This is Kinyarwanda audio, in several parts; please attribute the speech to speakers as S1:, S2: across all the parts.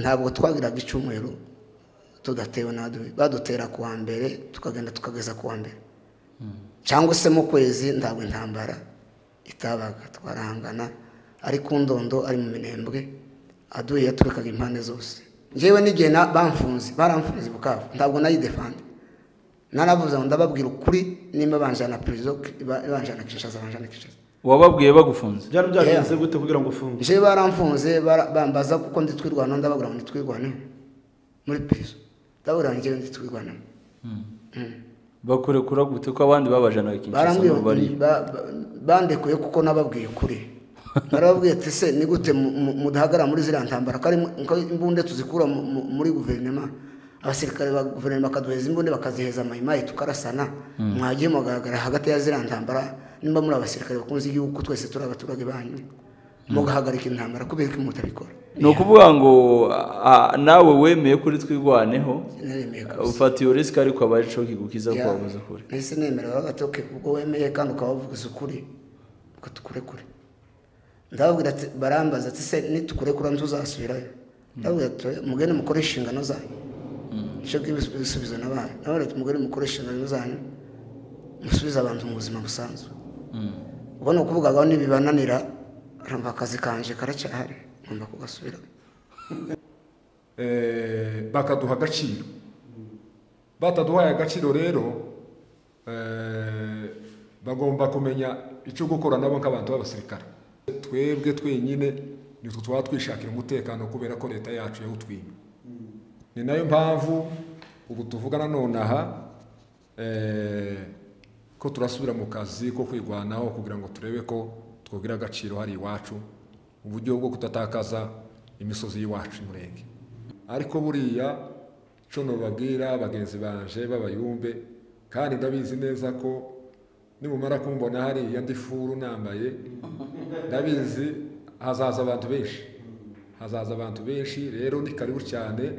S1: Ntabwo twagiraga icyumweru tudatewe n'adui, badutera kuwa mbere tukagenda tukageza kuwa mbere cyangwa se mu kwezi, ntabwo intambara itabaga, twarahangana ari ku Ndondo, ari mu Minembwe, adui yaturekaga impande zose. Njyewe n'igihe bamfunze, baramfunze Bukavu, ntabwo nayidefanda, naravuze ngo ndababwira ukuri, nimba banjana prison banjana Kinshasa, banjana Kinshasa.
S2: Wababwiye bagufunze?
S3: Byari byagenze gute kugira ngo ufunge?
S1: Njyewe baramfunze bambaza kuko ndi Twirwaneho, ndababwira ngo ndi Twirwaneho muri prison, ndababwira ngo njyewe ndi Twirwaneho.
S2: Bakurekura gute ko abandi babajanaga Kinshasa?
S1: Bandekuye kuko nababwiye ukuri. Narababwiye ati se ni gute mudahagarara muri ziriya ntambara, ko imbunde tuzikura muri guverinoma, abasirikare ba guverinoma bakaduheza imbunde bakaziheza mayimayi tukarasana, mwagiye mugaragara hagati ya ziriya ntambara, nimba muri abasirikare bakunze igihugu twese turi abaturage banyu, mugahagarika intambara kubera ko mutabikora.
S2: Ni ukuvuga ngo nawe wemeye kuri Twirwaneho, ufata iyo risk, ariko aba arico kigukiza ko wabuze ukuri.
S1: Nahise nemera, baravuga ati ubwo wemeye kandi ukaba wavuze ukuri ukatukurekure. Ndababwira ati, barambaza ati se nitukurekura ntuzasubirayo? Ndababwira ati mugende mukore inshingano zanyu. Nicyo ibisubizo nabaye. Ndababwira ati mugende mukore inshingano zanyu, musubize abantu mu buzima busanzwe. Ubwo ni ukuvuga ngo nibibananira, urumva akazi kanje karacyahari, ngomba kugasubira.
S4: Bakaduha agaciro, bataduhaye agaciro rero bagomba kumenya icyo gukora nabo nk'abantu b'abasirikare. Twebwe twenyine nitwe twaba twishakira umutekano kubera ko leta yacu yawutwimye. Ni nayo mpamvu ubu tuvugana nonaha ko turasubira mu kazi ko kwirwanaho kugira ngo turebe ko twogira agaciro hari iwacu, uburyo bwo kutatakaza imisozi y'iwacu Murenge. Ariko buriya cyo nobabwira bagenzi banje b'abayumbe, kandi ndabizi neza ko nimumara kumbona hariya ndi furu nambaye, ndabizi hazaza abantu benshi, hazaza abantu benshi. Rero ni karibu cyane,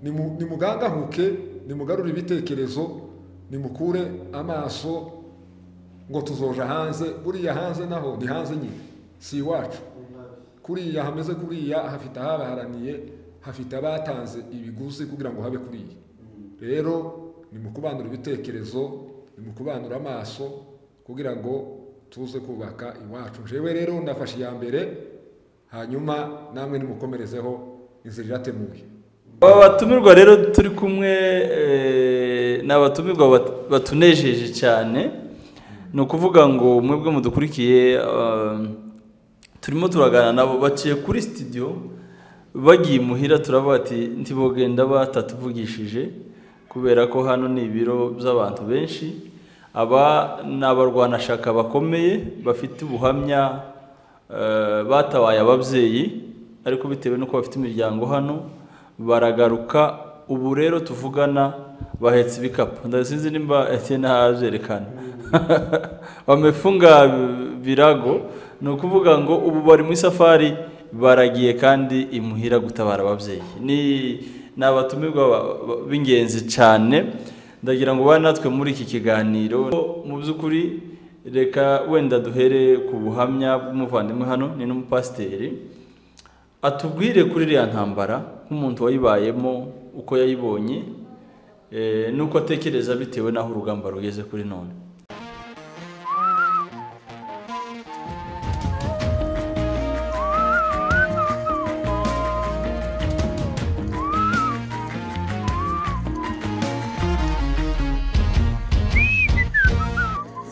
S4: nimugangahuke, nimugarure ibitekerezo, nimukure amaso ngo tuzoja hanze. Buriya hanze naho ni hanze nyine, si iwacu. Kuriya hameze kuriya hafite ahabaharaniye, hafite abatanze ibiguzi kugira ngo habe kuriya. Rero nimukubanura ibitekerezo, nimukubanura amaso kugira ngo tuze kubaka iwacu. Jewe rero ndafashe iya mbere, hanyuma namwe nimukomerezeho, inzira iratemuye.
S2: Aba batumirwa rero turi kumwe ni abatumirwa batunejeje cyane. Ni ukuvuga ngo mwebwe mudukurikiye, turimo turaganira nabo, baciye kuri studio bagiye imuhira, turavuga ati ntibogenda batatuvugishije kubera ko hano ni ibiro by'abantu benshi. Aba ni abarwanashyaka bakomeye bafite ubuhamya, batabaye ababyeyi, ariko bitewe n'uko bafite imiryango hano baragaruka. Ubu rero tuvugana bahetse ibikapu, ndasinzi nimba Etienne ahabyerekana, bamefunga birago. Ni ukuvuga ngo ubu bari mu safari, baragiye kandi imuhira gutabara ababyeyi. Ni abatumirwa b'ingenzi cyane, ndagira ngo bane natwe muri iki kiganiro. Mu by'ukuri reka wenda duhere ku buhamya bw'umuvandimwe hano, ni n'umupasiteri, atubwire kuri iriya ntambara nk'umuntu wayibayemo, uko yayibonye nuko atekereza bitewe n'aho urugamba rugeze kuri none.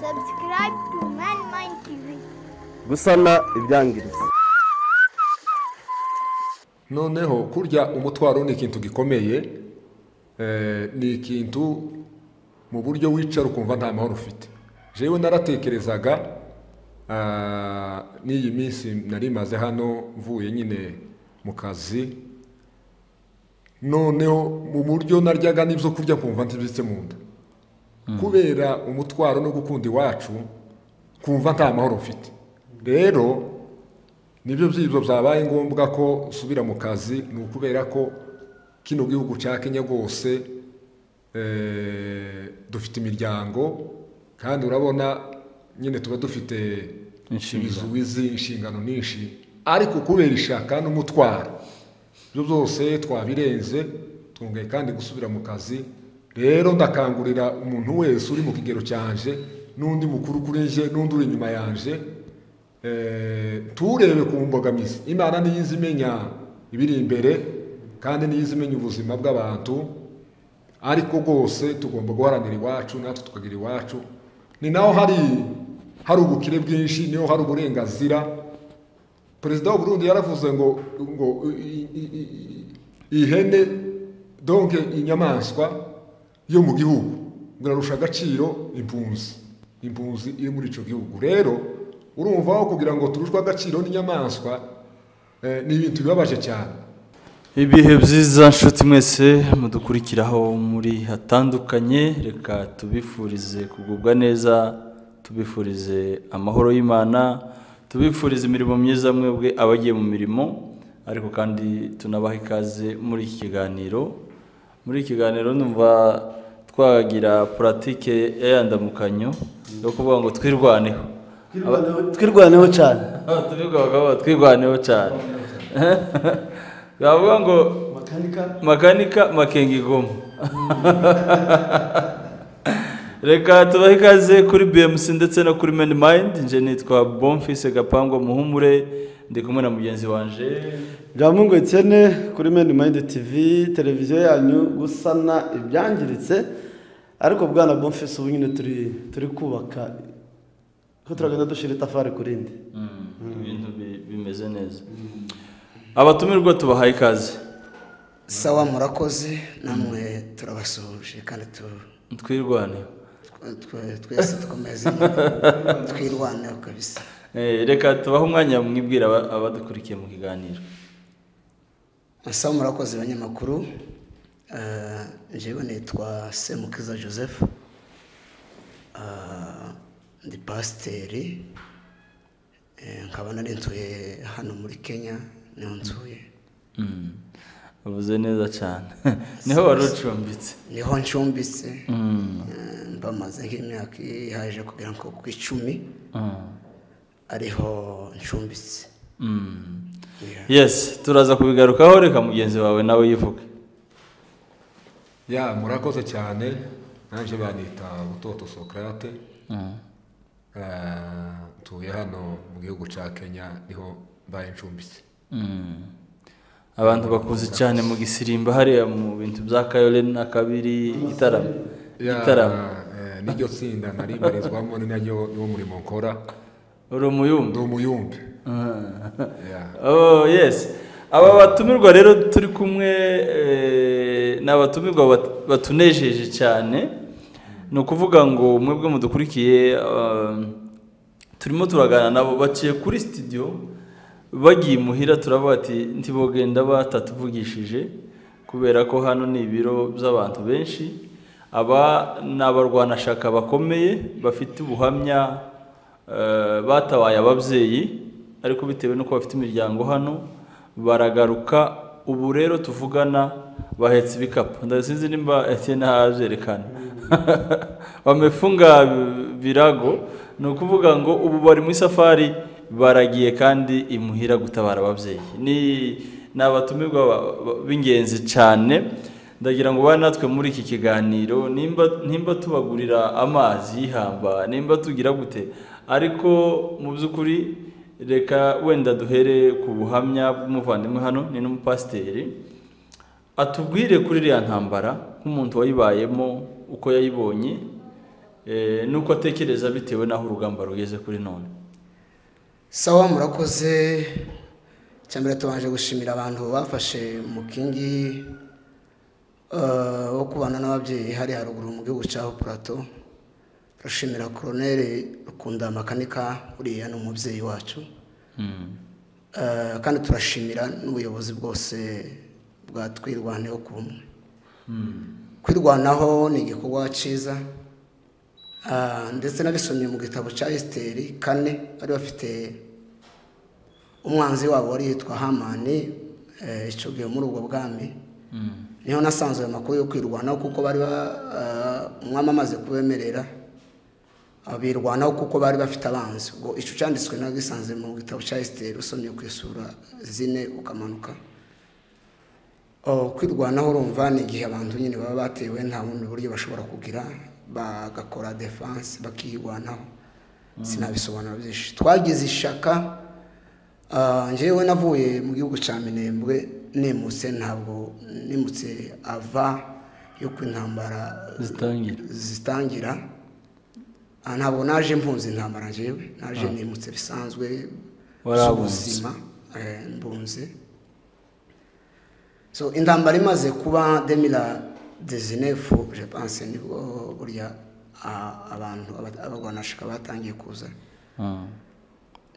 S5: Subscribe to Man Mind TV.
S6: Gusana ibyangiritse.
S4: Noneho kurya umutwaro ni ikintu gikomeye, ni ikintu mu buryo wicara ukumva nta mahoro ufite. Jewe naratekerezaga n'iyi minsi nari maze hano mvuye nyine mu kazi, noneho mu buryo naryaga n'ibyo kurya nkumva ntibitse mu nda, kubera umutwaro no gukunda iwacu, kumva nta mahoro mfite. Rero nibyo byibyo byabaye ngombwa ko nsubira mu kazi, ni ukubera ko kino gihugu cya Kenya rwose dufite imiryango, kandi urabona nyine tuba dufite ibizubizi, inshingano nyinshi, ariko kubera ishaka n'umutwaro Ibyo byose twabirenze, twongeye kandi gusubira mu kazi. Rero ndakangurira umuntu wese uri mu kigero cyanje n'undi mukuru kuri nje n'undi uri inyuma yanje, turebe ku mbogamizi. Imana niyo izi imenya ibiri imbere kandi niyo izi imenya ubuzima bw'abantu, ariko rwose tugomba guharanira iwacu, natwe tukagira iwacu. Ni naho hari ubukire bwinshi, niho hari uburenganzira. Perezida w'u Burundi yaravuze ngo ihene, donc inyamaswa yo mu gihugu, ngo irarusha agaciro impunzi iri muri ico gihugu. Rero urumva aho kugira ngo turushwe agaciro n'inyamaswa, ni ibintu bibabaje cyane.
S2: Ibihe byiza nshuti mwese mudukurikiraho muri hatandukanye, reka tubifurize kugubwa neza, tubifurize amahoro y'Imana, tubifurize imirimo myiza mwebwe abagiye mu mirimo, ariko kandi tunabaha ikaze muri iki kiganiro. Muri iki kiganiro numva twagira pratique y'ayandamukanyo yo kuvuga ngo twirwaneho.
S6: Twirwaneho cyane.
S2: Twirwaneho cyane. Bavuga ngo makanika makenga igoma. Reka tubahe ikaze kuri BMC ndetse no kuri Men Mind. Nje nitwa Bonfils Gapangwa Muhumure, ndi kumwe na mugenzi wanje
S6: Byamungu Etienne kuri Men Mind TV, televiziyo yanyu gusana ibyangiritse. Ariko bwana Bonfils, ubu nyine turi kubaka, ko turagenda dushira itafari kurindi,
S2: ibintu bimeze neza. Abatumirwa tubahaye ikaze.
S1: Sawa, murakoze, namwe turabasuhuje kandi
S2: twirwaneho.
S1: Twese dukomeze twirwaneho kabisa.
S2: Reka tubahe umwanya mwibwira abadukurikiye mu kiganiro.
S1: Sawa, murakoze banyamakuru. Njyewe nitwa Semukiza Joseph, ndi pasiteri, nkaba nari ntuye hano muri Kenya, niho ntuye.
S2: Uvuze neza cyane. Niho wari ucumbitse?
S1: Niho ncumbitse, mbamaze nk'imyaka ihaje kugera nko ku 10, ariho ncumbitse.
S2: Yes, turaza kubigarukaho, reka mugenzi wawe nawe yivuge.
S4: Ya, murakoze cyane. Nanje banita Butoto Socrate. Ntuye hano mu gihugu cya Kenya, niho mbaye ncumbitse.
S2: Abantu bakuze cyane mu gisirimba hariya mu bintu bya Kayole na kabiri gitaramo.
S4: Niryo tsinda nari mbarizwamo, ni naryo niwo murimo nkora.
S2: Uri umuyumbi?
S4: Ndi umuyumbi.
S2: Oh yes. Aba batumirwa rero turi kumwe n'abatumirwa batunejeje cyane. Ni ukuvuga ngo mwebwe mudukurikiye, turimo turagana nabo baciye kuri studio bagiye muhira, turavuga ati ntibogenda batatuvugishije kubera ko hano ni ibiro by'abantu benshi. Aba ni abarwanashaka bakomeye bafite ubuhamya, batabaye ababyeyi, ariko bitewe n'uko bafite imiryango hano baragaruka. Ubu rero tuvugana bahetse ibikapu, ndasinzi nimba Etienne ahavyerekana. Bamefunga birago, ni ukuvuga ngo ubu bari mu safari baragiye kandi imuhira gutabara ababyeyi. Ni abatumirwa b'ingenzi cyane. Ndagira ngo bane natwe muri iki kiganiro, nimba tubagurira amazi y'ihamba, nimba tugira gute, ariko mu by'ukuri reka wenda duhere ku buhamya bw'umuvandimwe hano, ni n'umupasiteri, atubwire kuri iriya ntambara nk'umuntu wayibayemo, uko yayibonye, nuko atekereza bitewe n'aho urugamba rugeze kuri none.
S1: Sawa, murakoze. Cyambere tubanje gushimira abantu bafashe mukingi wo kubana n'ababyeyi hari haruguru mu gihugu cya Plateau. Turashimira Colonel Rukunda Makanika, uriya ni umubyeyi wacu. Kandi turashimira n'ubuyobozi bwose bwa Twirwaneho ku bumwe. Kwirwanaho ni igikorwa cyiza, ndetse nabisomye mu gitabo cya Esiteri 4, bari bafite umwanzi wabo wari yitwa Hamani, icyo gihe muri ubwo bwami. Niho nasanzwe amakuru yo kwirwanaho, kuko bari umwami amaze kubemerera abirwanaho kuko bari bafite abanzi. Ubwo icyo cyanditswe nagisanze mu gitabo cya Esiteri, usomye ku isura 4 ukamanuka. Kwirwanaho urumva ni igihe abantu nyine baba batewe nta bundi buryo bashobora kugira, bagakora defense bakirwanaho. Sinabisobanura byinshi. Twagize ishaka, njyewe navuye mu gihugu cya Minembwe nimutse, ntabwo nimutse ava yo kwintambara zitangira. Ntabwo naje mpunze intambara, njyewe naje nimutse bisanzwe ubuzima mbunze. So intambara imaze kuba 2019 je pense nibwo burya abantu abagwanashika batangiye kuza.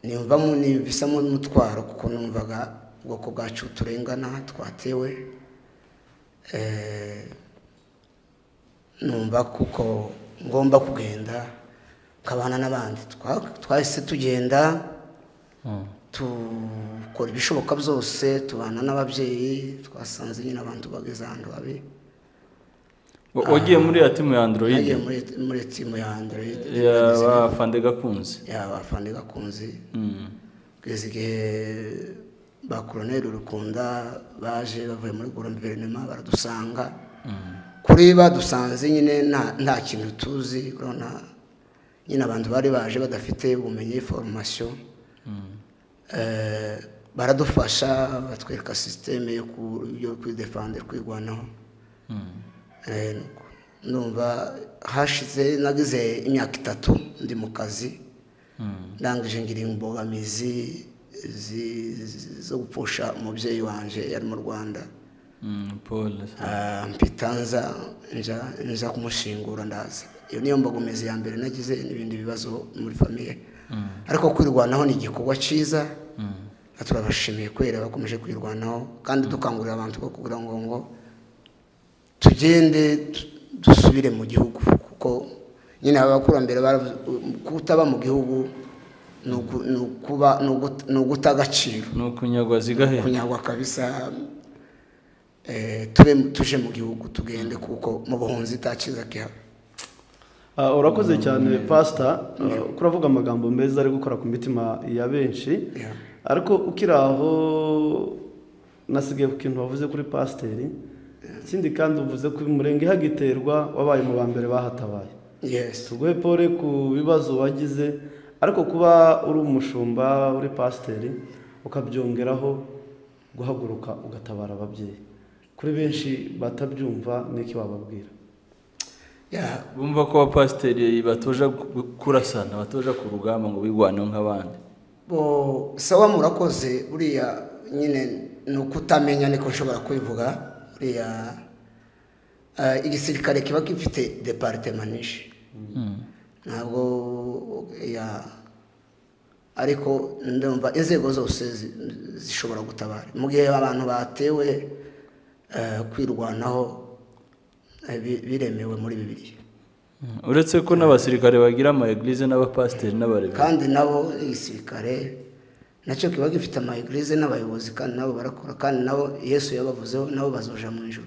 S1: Nimva nisamo umutwaro kuko numvaga ubwoko bwacu turengana twatewe. Numva kuko ngomba kugenda kabana n'abandi. Twahise tugenda tukora ibishoboka byose, tubana n'ababyeyi, twasanze nyine abantu bageze ahantu habi.
S2: Wagiye muri ya timu ya Android?
S1: Nagiye muri timu ya Android
S2: ya Afande Gakunzi.
S1: Ya Afande Gakunzi. Kugeza igihe ba Colonel Rukunda baje bavuye muri guverinoma baradusanga. Kuri badusanze nyine nta kintu tuzi, urabona nyine abantu bari baje badafite ubumenyi formation. Baradufasha batwereka systeme yo kwidefender, kwirwanaho. Numva hashize nagize imyaka 3 ndi mu kazi. Ndangije ngira imbogamizi zo gupfusha umubyeyi wanje yari mu Rwanda.
S2: Paul
S1: mpitanza nja kumushingura ndaza. Iyo niyo mbogamizi ya mbere nagize, n'ibindi bibazo muri famille. Ariko kwirwanaho ni igikorwa cyiza. Turabashimiye kwera bakomeje kwirwanaho, kandi dukangurira abantu ko kugira ngo tugende dusubire mu gihugu, kuko nyine abakurambere kutaba mu gihugu ni uguta agaciro,
S2: ni ukunyagwa zigahera,
S1: kunyagwa kabisa. Tuje mu gihugu tugende, kuko mu buhunzi takiza kihaba.
S6: Urakoze cyane Pastor, kuravuga amagambo meza ari gukora ku mitima ya benshi. Ariko ukiraho nasigaye ku kintu wavuze kuri pasiteri. Ikindi kandi uvuze ko umurenge hagiterwa wabaye mu bambere bahatabaye.
S1: Yes.
S6: Tuguhe pole ku bibazo wagize, ariko kuba uri umushumba uri pasiteri ukabyongeraho guhaguruka ugatabara ababyeyi, kuri benshi batabyumva niki wababwira?
S2: Bumva ko abapasiteri batoja kurasana, batoja ku rugamba ngo bigwaneho nk'abandi.
S1: Bo sawa, murakoze. Buriya nyine ni ukutamenya, niko nshobora kubivuga. Buriya igisirikare kiba gifite departement nyinshi, ntabwo ya, ariko ndumva inzego zose zishobora gutabara mu gihe abantu batewe. Kwirwanaho biremewe muri Bibiliya.
S2: Uretse ko n'abasirikare bagira ama eglise n'abapasiteri n'abarebe,
S1: kandi nabo igisirikare nacyo kiba gifite ama eglise n'abayobozi, kandi nabo barakora, kandi nabo Yesu yabavuzeho, nabo bazoja mu ijuru.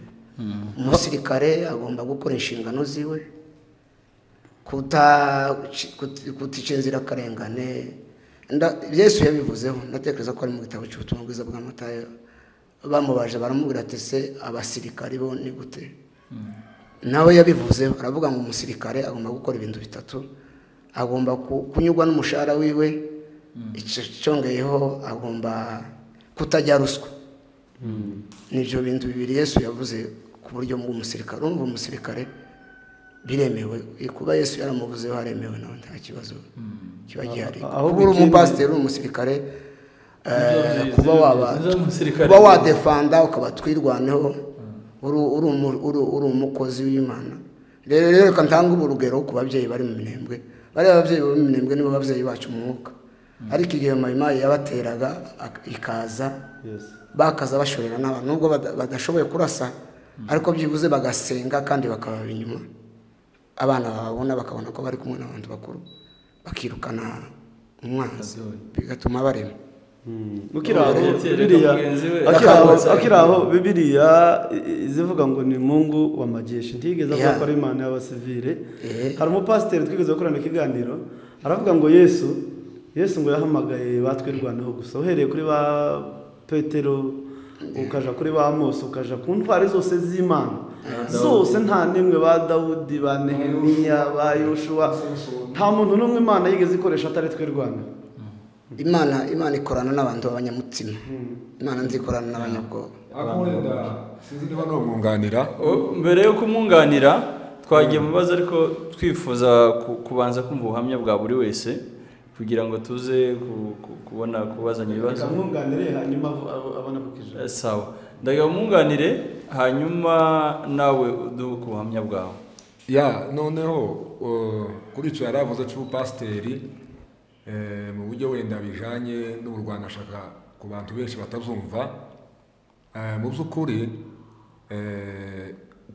S1: Umusirikare agomba gukora inshingano ziwe, kutica inzirakarengane. Yesu yabivuzeho, ndatekereza ko ari mu gitabo cy'ubutumwa bwiza bwa Matayo. Bamubaje baramubwira ati se abasirikare bo ni gute? Nawe yabivuzeho, aravuga ngo umusirikare agomba gukora ibintu bitatu: agomba kunyurwa n'umushahara wiwe, icyongeyeho agomba kutajya ruswa. Nibyo bintu bibiri Yesu yavuze ku buryo bw'umusirikare. Urumva umusirikare biremewe, kuba Yesu yaramuvuzeho haremewe, nawe nta kibazo kiba gihari. Kuba uri umupasiteri uri umusirikare, kuba wadefanda ukaba twirwaneho, uri umukozi w'Imana. Rero reka ntange urugero ku babyeyi bari mu Minembwe. Bariya ababyeyi bo mu Minembwe nibo babyeyi bacu mu mwuka, ariko igihe Mayimayi yabateraga ikaza, bakaza bashorera n'abantu, nubwo badashoboye kurasa, ariko byibuze bagasenga kandi bakababa inyuma. Abana bababona bakabona ko bari kumwe n'abantu bakuru, bakirukana umwanzi, bigatuma barema.
S6: Akiraho Bibiliya izivuga ngo ni Mungu wa majeshi, ntigeze avuga ko ari Imana y'abasivile. Hari umupasiteri twigeze gukorana ikiganiro, aravuga ngo Yesu ngo yahamagaye batwirwanaho gusa, uhereye kuri ba Petero, Ukaja kuri ba Mose, ukaja ku ntwari zose z'Imana zose, nta nimwe ba Dawudi, ba Nehemiya, ba Yoshua, nta muntu n'umwe Imana yigeze ikoresha atari Twirwaneho.
S1: Imana ikorana n'abantu b'abanyamutima. Imana nzikorana n'abanyabwoba.
S4: Akorenda sinzi niba nomwunganira.
S2: Mbere yo kumwunganira twagiye mu bibazo, ariko twifuza kubanza kumva ubuhamya bwa buri wese kugira ngo tuze kubona kubazanya ibibazo.
S6: Mwunganire hanyuma abona kukijana.
S2: Sawa, ndaga mwunganire hanyuma nawe uduhe ku buhamya bwawe.
S4: Ya noneho kuri icyo yaravuze cy'ubupasiteri mu buryo wenda bijanye n'uburwanashaka ku bantu benshi batazumva, mu by'ukuri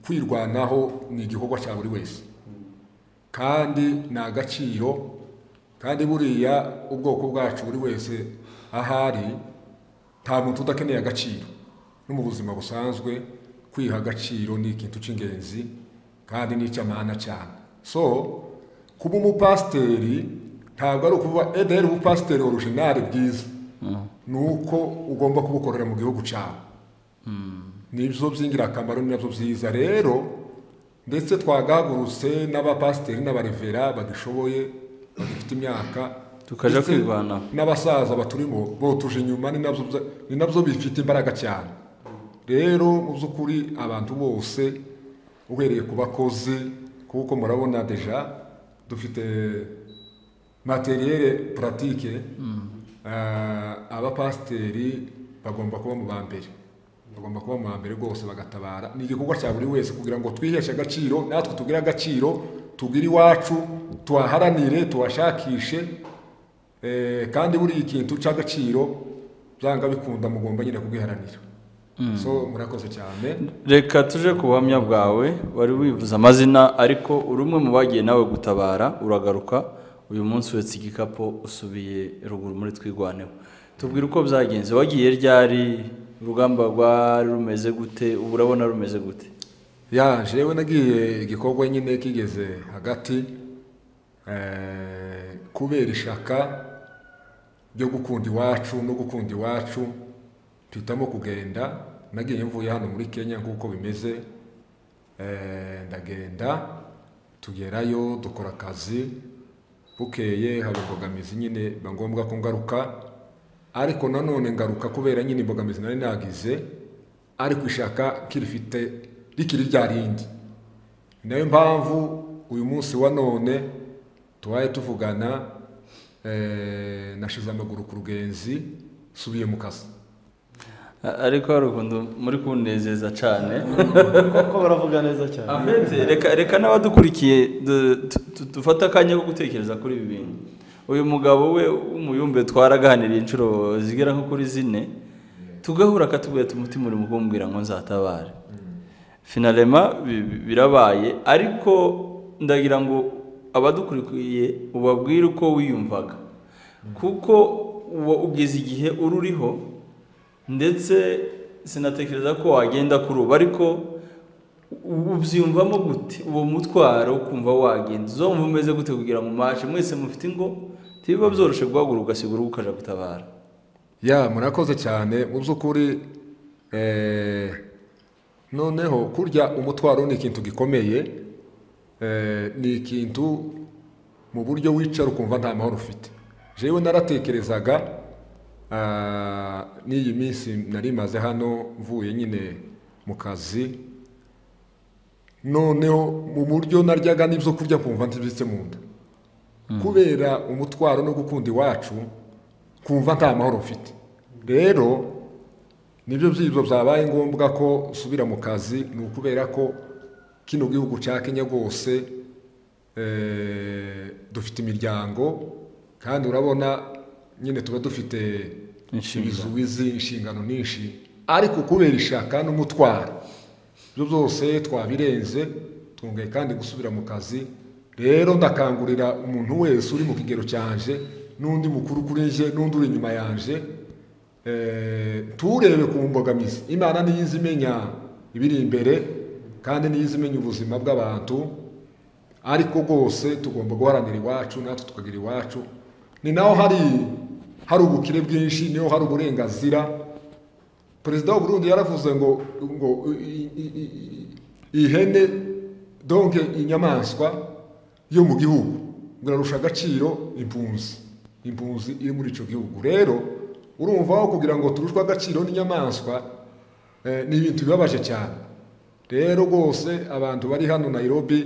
S4: kwirwanaho ni igikorwa cya buri wese kandi ni agaciro, kandi buriya ubwoko bwacu buri wese ahari nta muntu udakeneye agaciro. No mu buzima busanzwe kwiha agaciro ni ikintu cy'ingenzi kandi ni icy'amahana cyane. So kuba umupasiteri ntabwo ari ukuvuga ederi ubupasiteri original bwiza, ni uko ugomba kubukorera mu gihugu cyawe. Nibyo by'ingirakamaro, ni nabyo byiza rero. Ndetse twagagurutse n'abapasiteri n'abarevera badishoboye bagifite imyaka,
S2: tukaja kwirwanaho
S4: n'abasaza baturimo bo tuje inyuma, ni nabyo bifite imbaraga cyane. Rero mu by'ukuri abantu bose uhereye ku bakozi, kuko murabona deja dufite materiel pratique, abapasiteri bagomba kuba mu bambere, bagomba kuba mu bambere rwose bagatabara. Ni igikorwa cya buri wese kugira ngo twiheshe agaciro, natwe tugire agaciro, tugire iwacu, tuhaharanire, tuhashakishe. Kandi buri ikintu cy'agaciro byanga bikunda mugomba nyine kugiharanira. So murakoze cyane.
S2: Reka tuje ku buhamya bwawe. Wari wivuze amazina, ariko uri umwe mu bagiye nawe gutabara, uragaruka uyu munsi wetse igikapu usubiye ruguru muri Twirwaneho. Tubwire uko byagenze, wagiye ryari, urugamba rwari rumeze gute, ubu urabona rumeze gute?
S4: Ya jewe nagiye igikorwa nyine kigeze hagati, kubera ishaka ryo gukunda iwacu no gukunda iwacu mpitamo kugenda. Nagiye mvuye hano muri Kenya nk'uko bimeze, ndagenda tugerayo dukora akazi, bukeye haba imbogamizi nyine biba ngombwa ko ngaruka, ariko nanone ngaruka kubera nyine imbogamizi nari nagize, ariko ishaka kirifite rikiri rya rindi. Nayo mpamvu uyu munsi wa none tubaye tuvugana, nashize amaguru ku rugenzi subiye mu kazi.
S2: Ariko hari ukuntu muri kunezeza cyane
S6: koko baravuga neza cyane.
S2: Ahetse reka n'abadukurikiye dufata akanya ko gutekereza kuri ibi bintu. Uyu mugabo we w'umuyumbe twaraganiriye inshuro zigera nko kuri 4, tugahura akatubwira umutima uri mu kumbwira ngo nzatabare. Finalema birabaye, ariko ndagira ngo abadukurikiye ubabwire uko wiyumvaga, kuko ugeze igihe ururiho, ndetse sinatekereza ko wagenda kuri ubu, ariko ubyiyumvamo gute uwo mutwaro kumva wagenda uzumva umeze gute kugira ngo mashe mwese mufite ingo tibiba byoroshe guhaguruka ugasigura ukaja gutabara?
S4: Ya murakoze cyane. Mu by'ukuri noneho kurya umutwaro ni ikintu gikomeye, ni ikintu mu buryo wicara ukumva nta mahoro ufite. Jewe naratekerezaga n'iyi minsi nari maze hano mvuye nyine mu kazi, noneho mu buryo naryaga n'ibyo kurya kumva ntibitse mu nda, kubera umutwaro no gukunda iwacu kumva nta mahoro mfite. Rero nibyo byibyo byabaye ngombwa ko nsubira mu kazi, ni ukubera ko kino gihugu cya Kenya rwose dufite imiryango, kandi urabona nyine tuba dufite ibizubizi inshingano nyinshi, ariko kubera ishaka n'umutwaro ibyo byose twabirenze, twongeye kandi gusubira mu kazi. Rero ndakangurira umuntu wese uri mu kigero cyanje n'undi mukuru kuri nje n'undi uri inyuma yanje, turebe ku mbogamizi. Imana niyo izi imenya ibiri imbere, kandi niyo izi imenya ubuzima bw'abantu, ariko rwose tugomba guharanira iwacu, natwe tukagira iwacu. Ni naho hari ubukire bwinshi, niho hari uburenganzira. Perezida w'u Burundi yaravuze ngo ihene donc inyamaswa yo mu gihugu ngo irarusha agaciro impunzi iri muri ico gihugu. Rero urumva aho kugira ngo turushwe agaciro n'inyamaswa, ni ibintu bibabaje cyane. Rero rwose abantu bari hano Nairobi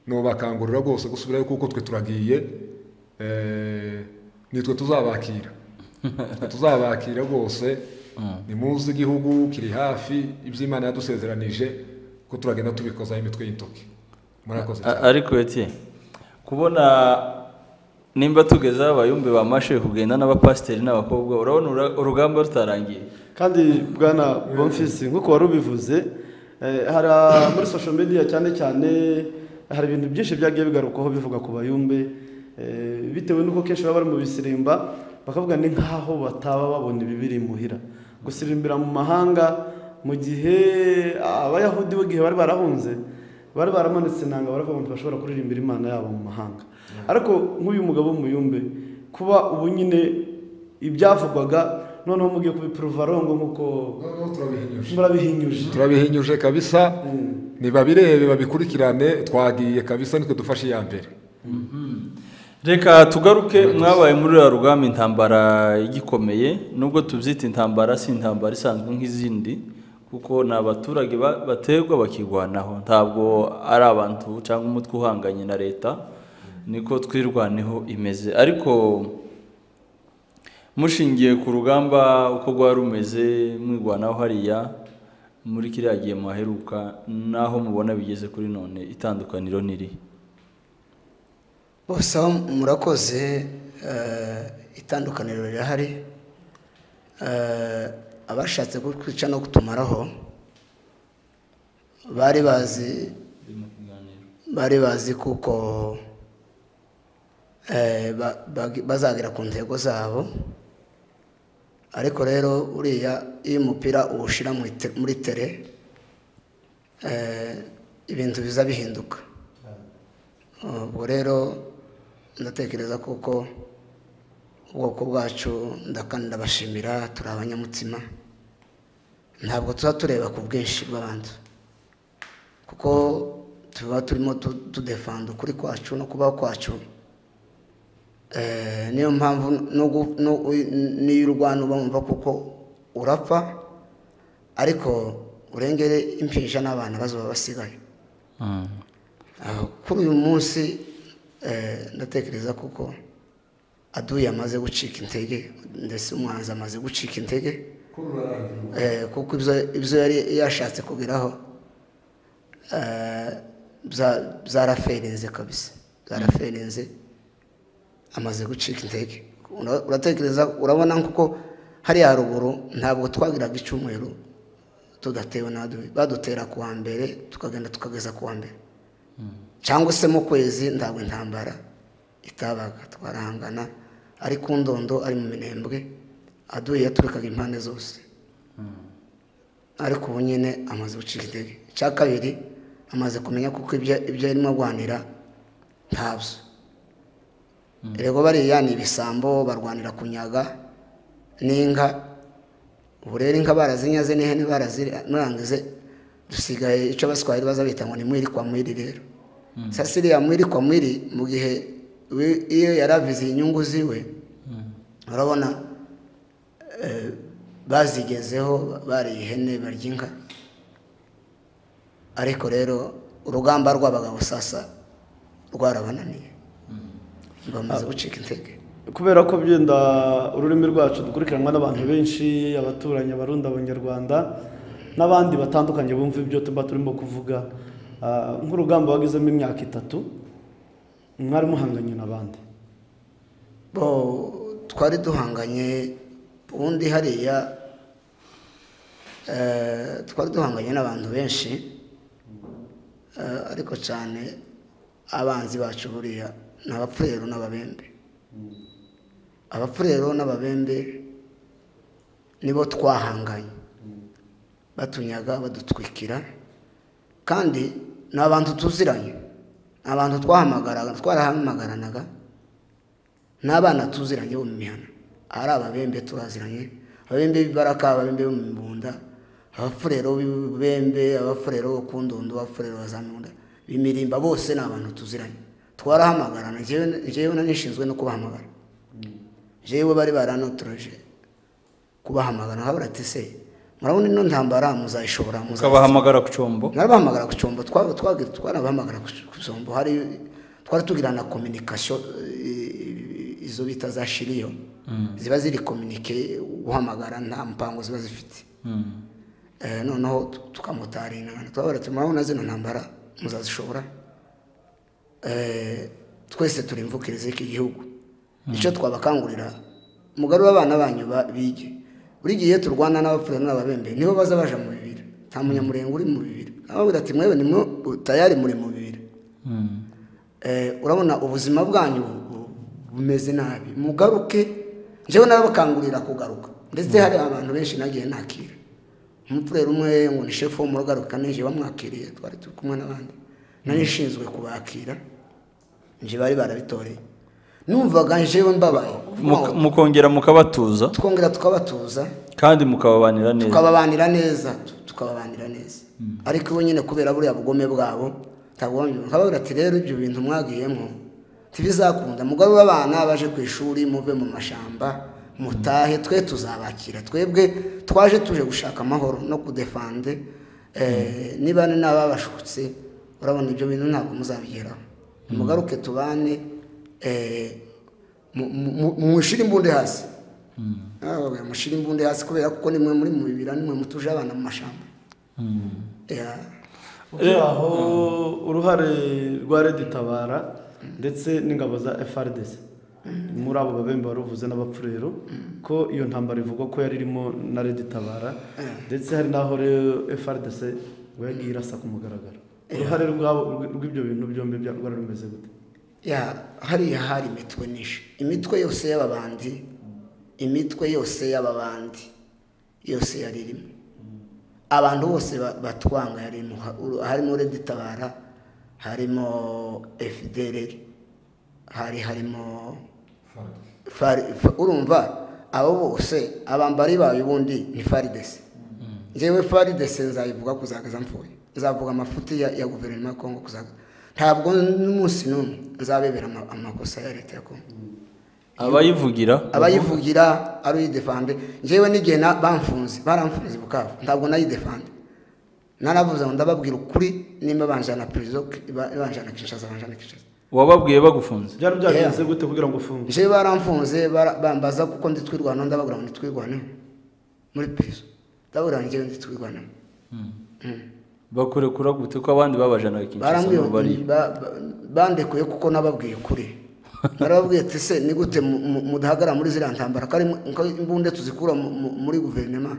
S4: nobakangurira rwose gusubirayo, kuko twe turagiye, nitwe tuzabakira, tuzabakira rwose. Ni muzi igihugu kiri hafi, iby'Imana yadusezeranije ko turagenda tubikozaho imitwe y'intoki. Murakoze cyane.
S2: Ariko Etienne, kubona nimba tugeze abayumbe bamashe kugenda n'abapasiteri n'abakobwa, urabona urugamba rutarangiye.
S6: Kandi bwana Bonfils, nkuko wari ubivuze, hari muri social media cyane cyane hari ibintu byinshi byagiye bigarukwaho bivuga ku bayumbe, bitewe n'uko kenshi baba bari mu bisirimba bakavuga ni nkaho bataba babona ibibiri muhira. Gusirimbira mu mahanga mu gihe abayahudi bo gihe bari barahunze bari baramanitse inanga baravuga ngo ntibashobora kuririmbira Imana yabo mu mahanga. Ariko nk'uyu mugabo w'umuyumbe kuba ubu nyine ibyavugwaga noneho mugiye kubiprova rongo nkuko murabihinyuje,
S4: turabihinyuje kabisa. Nibabirebe babikurikirane, twagiye kabisa, nitwe dufashe iya mbere.
S2: Reka tugaruke, mwabaye muri ruriya rugamba intambara igikomeye, nubwo tubyita intambara si intambara isanzwe nk'izindi, kuko ni abaturage baterwa bakirwanaho, ntabwo ari abantu cyangwa umutwe uhanganye na leta, niko twirwaneho imeze. Ariko mushingiye ku rugamba uko rwari rumeze mwirwanaho hariya muri kiriya gihe muhaheruka, naho mubona bigeze kuri none, itandukaniro niri?
S1: Bose aho murakoze, itandukaniro rirahari. Abashatse kutwica no kutumaraho bari bazi kuko bazagera ku ntego zabo. Ariko rero uriya iyo umupira uwushira muri tere, ibintu biza bihinduka. Ubwo rero ndatekereza kuko ubwoko bwacu ndabashimira, turi abanyamutima, ntabwo tuba tureba ku bwinshi bw'abantu, kuko tuba turimo tudefanda ukuri kwacu no kubaho kwacu. Niyo mpamvu n'iyo urwana uba wumva kuko urapfa, ariko urengere impinja n'abana bazoba basigaye. Kuri uyu munsi ndatekereza kuko aduye amaze gucika intege, ndetse umwanzi amaze gucika intege, kuko ibyo yari yashatse kugeraho byaraferinze kabisa, byaraferinze, amaze gucika intege. Uratekereza, urabona kuko hariya haruguru ntabwo twagiraga icyumweru tudatewe n'aduyi, badutera kuwa mbere tukagenda tukageza kuwa mbere, cyangwa se mu kwezi ntabwo intambara itabaga, twarahangana ari ku ndondo, ari mu minembwe, aduyi yaturikaga impande zose. Ariko ubu nyine amaze gucika intege. Icya kabiri, amaze kumenya kuko ibyo arimo arwanira ntabyo. Erego bariya ni ibisambo, barwanira kunyaga n'inka. Ubu rero inka barazinyaze n'ihene barazirangize, dusigaye icyo Abaswahili baza bita ngo ni mwiri kwa mwiri. Rero sasa iriya mwiri kwa mwiri, mu gihe iyo yaravize inyungu ziwe, urabona bazigezeho, bariye ihene barya inka. Ariko rero urugamba rw'abagabo sasa rwarabananiye, bamaze gucika intege.
S6: Kubera ko byenda ururimi rwacu dukurikiranwa n'abantu benshi, abaturanyi, Abarundi, Abanyarwanda n'abandi batandukanye bumva ibyo tuba turimo kuvuga, nk'urugamba wagezemo imyaka 3 mwari muhanganye n'abandi?
S1: Bo twari duhanganye ubundi hariya, twari duhanganye n'abantu benshi, ariko cyane abanzi bacu buriya ni abapfurero n'ababembe. Abapfurero n'ababembe nibo twahanganye, batunyaga badutwikira, kandi ni abantu tuziranye, ni abantu twahamagaranaga, n'abana tuziranye bo mu mihana. Ari ababembe turaziranye, Ababembe b'ibaraka, ababembe bo mu Mibunda, abafurero b'Ibembe, abafurero bo ku Ndondo, abafurero ba za Mibunda, b'Imirimba, bose ni abantu tuziranye. Twarahamagarana, njyewe nanishinzwe no kubahamagara. Njyewe bari baranotoreje kubahamagara, nkababwira ati se murabona ino ntambara muzayishobora,
S2: mukabahamagara ku cyombo?
S1: Narabahamagara ku cyombo, twarabahamagara ku cyombo. Hari twari tugirana communication, izo bita za shiriyo ziba ziri communique, guhamagara nta mpango ziba zifite. Noneho tukamutarina, twabara ati murabona zino ntambara muzazishobora, twese turi imvukirize iki gihugu. Icyo twabakangurira, mugarure abana banyu bige. Buri gihe turwana n'abapfura n'ababembe nibo baza baja mu bibiri, nta munyamurengo uri mu bibiri. Ababwira ati mwewe nimwe tayari muri mu bibiri. Urabona ubuzima bwanyu bumeze nabi, mugaruke. Njyewe narabakangurira kugaruka, ndetse hari abantu benshi nagiye nakira. Umupfurero umwe ngo ni chef wo mu rugaruka, nije bamwakiriye, twari turi kumwe n'abandi, nari nshinzwe kubakira, nje bari barabitoreye. Numvaga njewe mbabaye.
S2: Mukongera mukabatuza,
S1: twongera tukabatuza
S2: kandi mukababanira neza,
S1: tukababanira neza, tukababanira neza. Ariko bo nyine kubera buriya bugome bwabo ntabwo nkababwira ati rero ibyo bintu mwagiyemo ntibizakunda, mugarure abana baje ku ishuri, muve mu mashamba mutahe, twe tuzabakira. Twebwe twaje tuje gushaka amahoro no kudefande. Niba n'ababashutse urabona ibyo bintu ntabwo muzabigeraho. Mugaruke tubane, mushire imbunde hasi. Mushire imbunde hasi kubera kuko nimwe muri mu bibira, nimwe mutuje abana mu mashamba.
S6: Aho uruhare rwa Red Tabara ndetse n'ingabo za FARDC muri abo babembe baruvuze n'abapfurero ko iyo ntambara ivugwa ko yari irimo na Red Tabara, ndetse hari naho rero FARDC ngo yagiye irasa ku mugaragaro. Uruhare rw'ibyo bintu byombi rwari rumeze gute?
S1: Hariya hari imitwe nyinshi, imitwe yose y'ababandi, imitwe yose y'ababandi yose yari irimo. Abantu bose batwanga yarimo, harimo Red Tabara, harimo FDLR, harimo urumva abo bose abambari bayo ubundi ni FARDC. Njyewe FARDC nzayivuga kuzagaza mfuye, nzavuga amafuti ya guverinoma ya Kongo kuzagaza. Ntabwo n'umunsi n'umwe nzabebera amakosa ya leta ya Kongo. Abayivugira ari uyidefande. Njyewe n'igihe bamfunze, baramfunze Bukavu, ntabwo nayidefande. Naravuze ngo ndababwira ukuri, nimba banjana prison, banjana Kinshasa, banjana Kinshasa.
S2: Wababwiye bagufunze?
S6: Byari byagenze gute kugira ngo ufunge?
S1: Njyewe baramfunze, bambaza kuko ndi twirwana, ndababwira ngo nditwirwaneho muri prison. Ndababwira njyewe ndi twirwaneho.
S2: Bakurekura gute ko abandi babajanaga Kinshasa ngo bari?
S1: Bandekuye kuko nababwiye ukuri. Narababwiye ati se ni gute mudahagara muri ziriya ntambara, ko imbunde tuzikura muri guverinoma,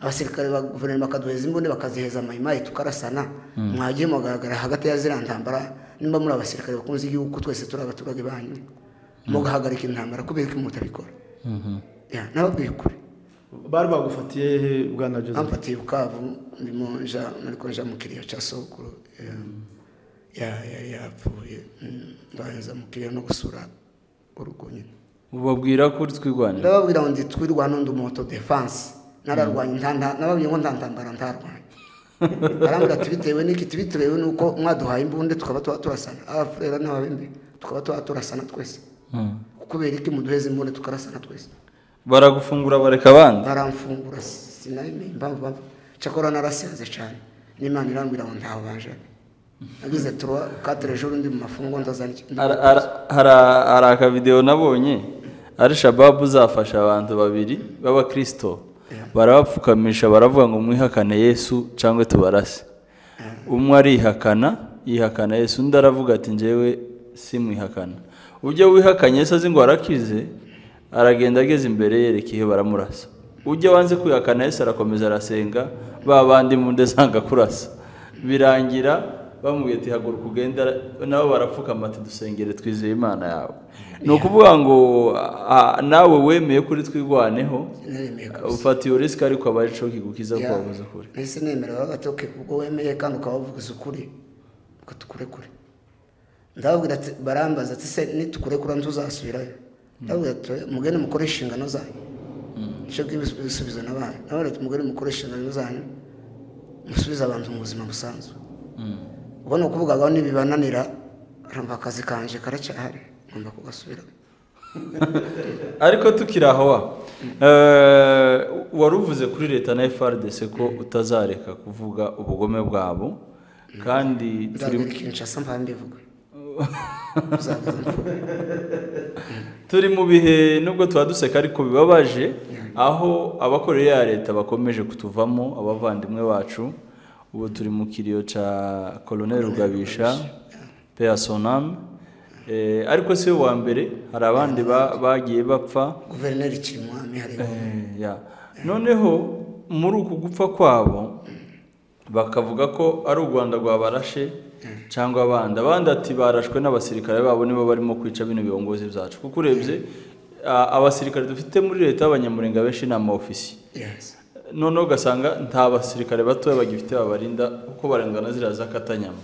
S1: abasirikare ba guverinoma bakaduheza imbunde bakaziheza mayimayi tukarasana, mwagiye mugaragara hagati ya ziriya ntambara, nimba muri abasirikare bakunze igihugu twese turi abaturage banyu, mugahagarika intambara kubera ko mutabikora. Nababwiye ukuri.
S6: Bari bagufatiye he bwana Joseph?
S1: Bamfatiye Bukavu, ndimo nja nariko nja mu kiriyo cya sokuru yapfuye, ndaza mu kiriyo no gusura urugo nyine.
S2: Ubabwira ko uri twirwanira?
S1: Ndababwira ngo ndi twirwana, ndi umu defense, nararwanye, nababwiye ngo nta ntambara ntarwanye. Barambwira ati bitewe n'iki? Bitewe nuko mwaduhaye imbunde tukaba turasana, abafurera n'ababembe tukaba turasana twese. Kubera iki muduheze imbunde tukarasana twese?
S2: Baragufungura bareka abandi?
S1: Baramfungura, sinamenye impamvu. Cyakora narasenze cyane, n'Imana irambwira ngo ntaho baje. Nagize 3 4 jours ndi mu mafungo ndazana.
S2: Hari akavideo nabonye ari Shababu uzafasha abantu babiri b'abakristo, barabapfukamisha baravuga ngo mwihakane Yesu cyangwa tubarase. Umwe arihakana, yihakana Yesu, undi aravuga ati njyewe simwihakana. Ujya wihakanye Yesu azi ngo arakize, aragenda ageze imbere yereka ihe baramurasa. Ujya wanze kwihakana Yesu arakomeza arasenga, ba bandi munde zanga kurasa. Birangira bamubwiye ati haguruka ugenda, nabo barapfukama ati dusengere twizeye Imana yawe. Ni ukuvuga ngo nawe wemeye kuri twirwaneho, ufata iyo risk, ariko aba arico kigukiza ko wavuze ukuri.
S1: Nahise nemera, baravuga ati okay, ubwo wemeye kandi ukaba wavuze ukuri, reka tukurekure. Ndababwira ati, barambaza ati se nitukurekura ntuzasubirayo? Ndababwira ati mugende mukore inshingano zanyu. Icyo ibisubizo nabaye nabaye umugore mukoresha inshingano zanyu musubize abantu mu buzima busanzwe. Ubwo ni ukuvuga ngo nibibananira urumva akazi kanje karacyahari ngomba kugasubiramo.
S2: Ariko tukiri aho wa wari uvuze kuri leta na FARDC ko utazareka kuvuga ubugome bwabo kandi
S1: turi Kinshasa mbivuga.
S2: Turi mu bihe nubwo tuba duseka ariko bibabaje aho abakorera ya leta bakomeje kutuvamo abavandimwe bacu. Ubu turi mu kiriyo ca Colonel Rugabisha paix à son âme. Ariko si wa mbere hari abandi bagiye bapfa.
S1: Guverineri Kirimwami hari.
S2: Noneho muri uku gupfa kwabo bakavuga ko ari u Rwanda rwabarashe cyangwa abandi ati barashwe n'abasirikare babo nibo barimo kwica bino biyongozi byacu. Kuko urebye abasirikare dufite muri leta y'Abanyamurenga benshi ni ama ofisi. Noneho ugasanga nta basirikare batoya bagifite babarinda kuko barengana ziriya zakatanyama.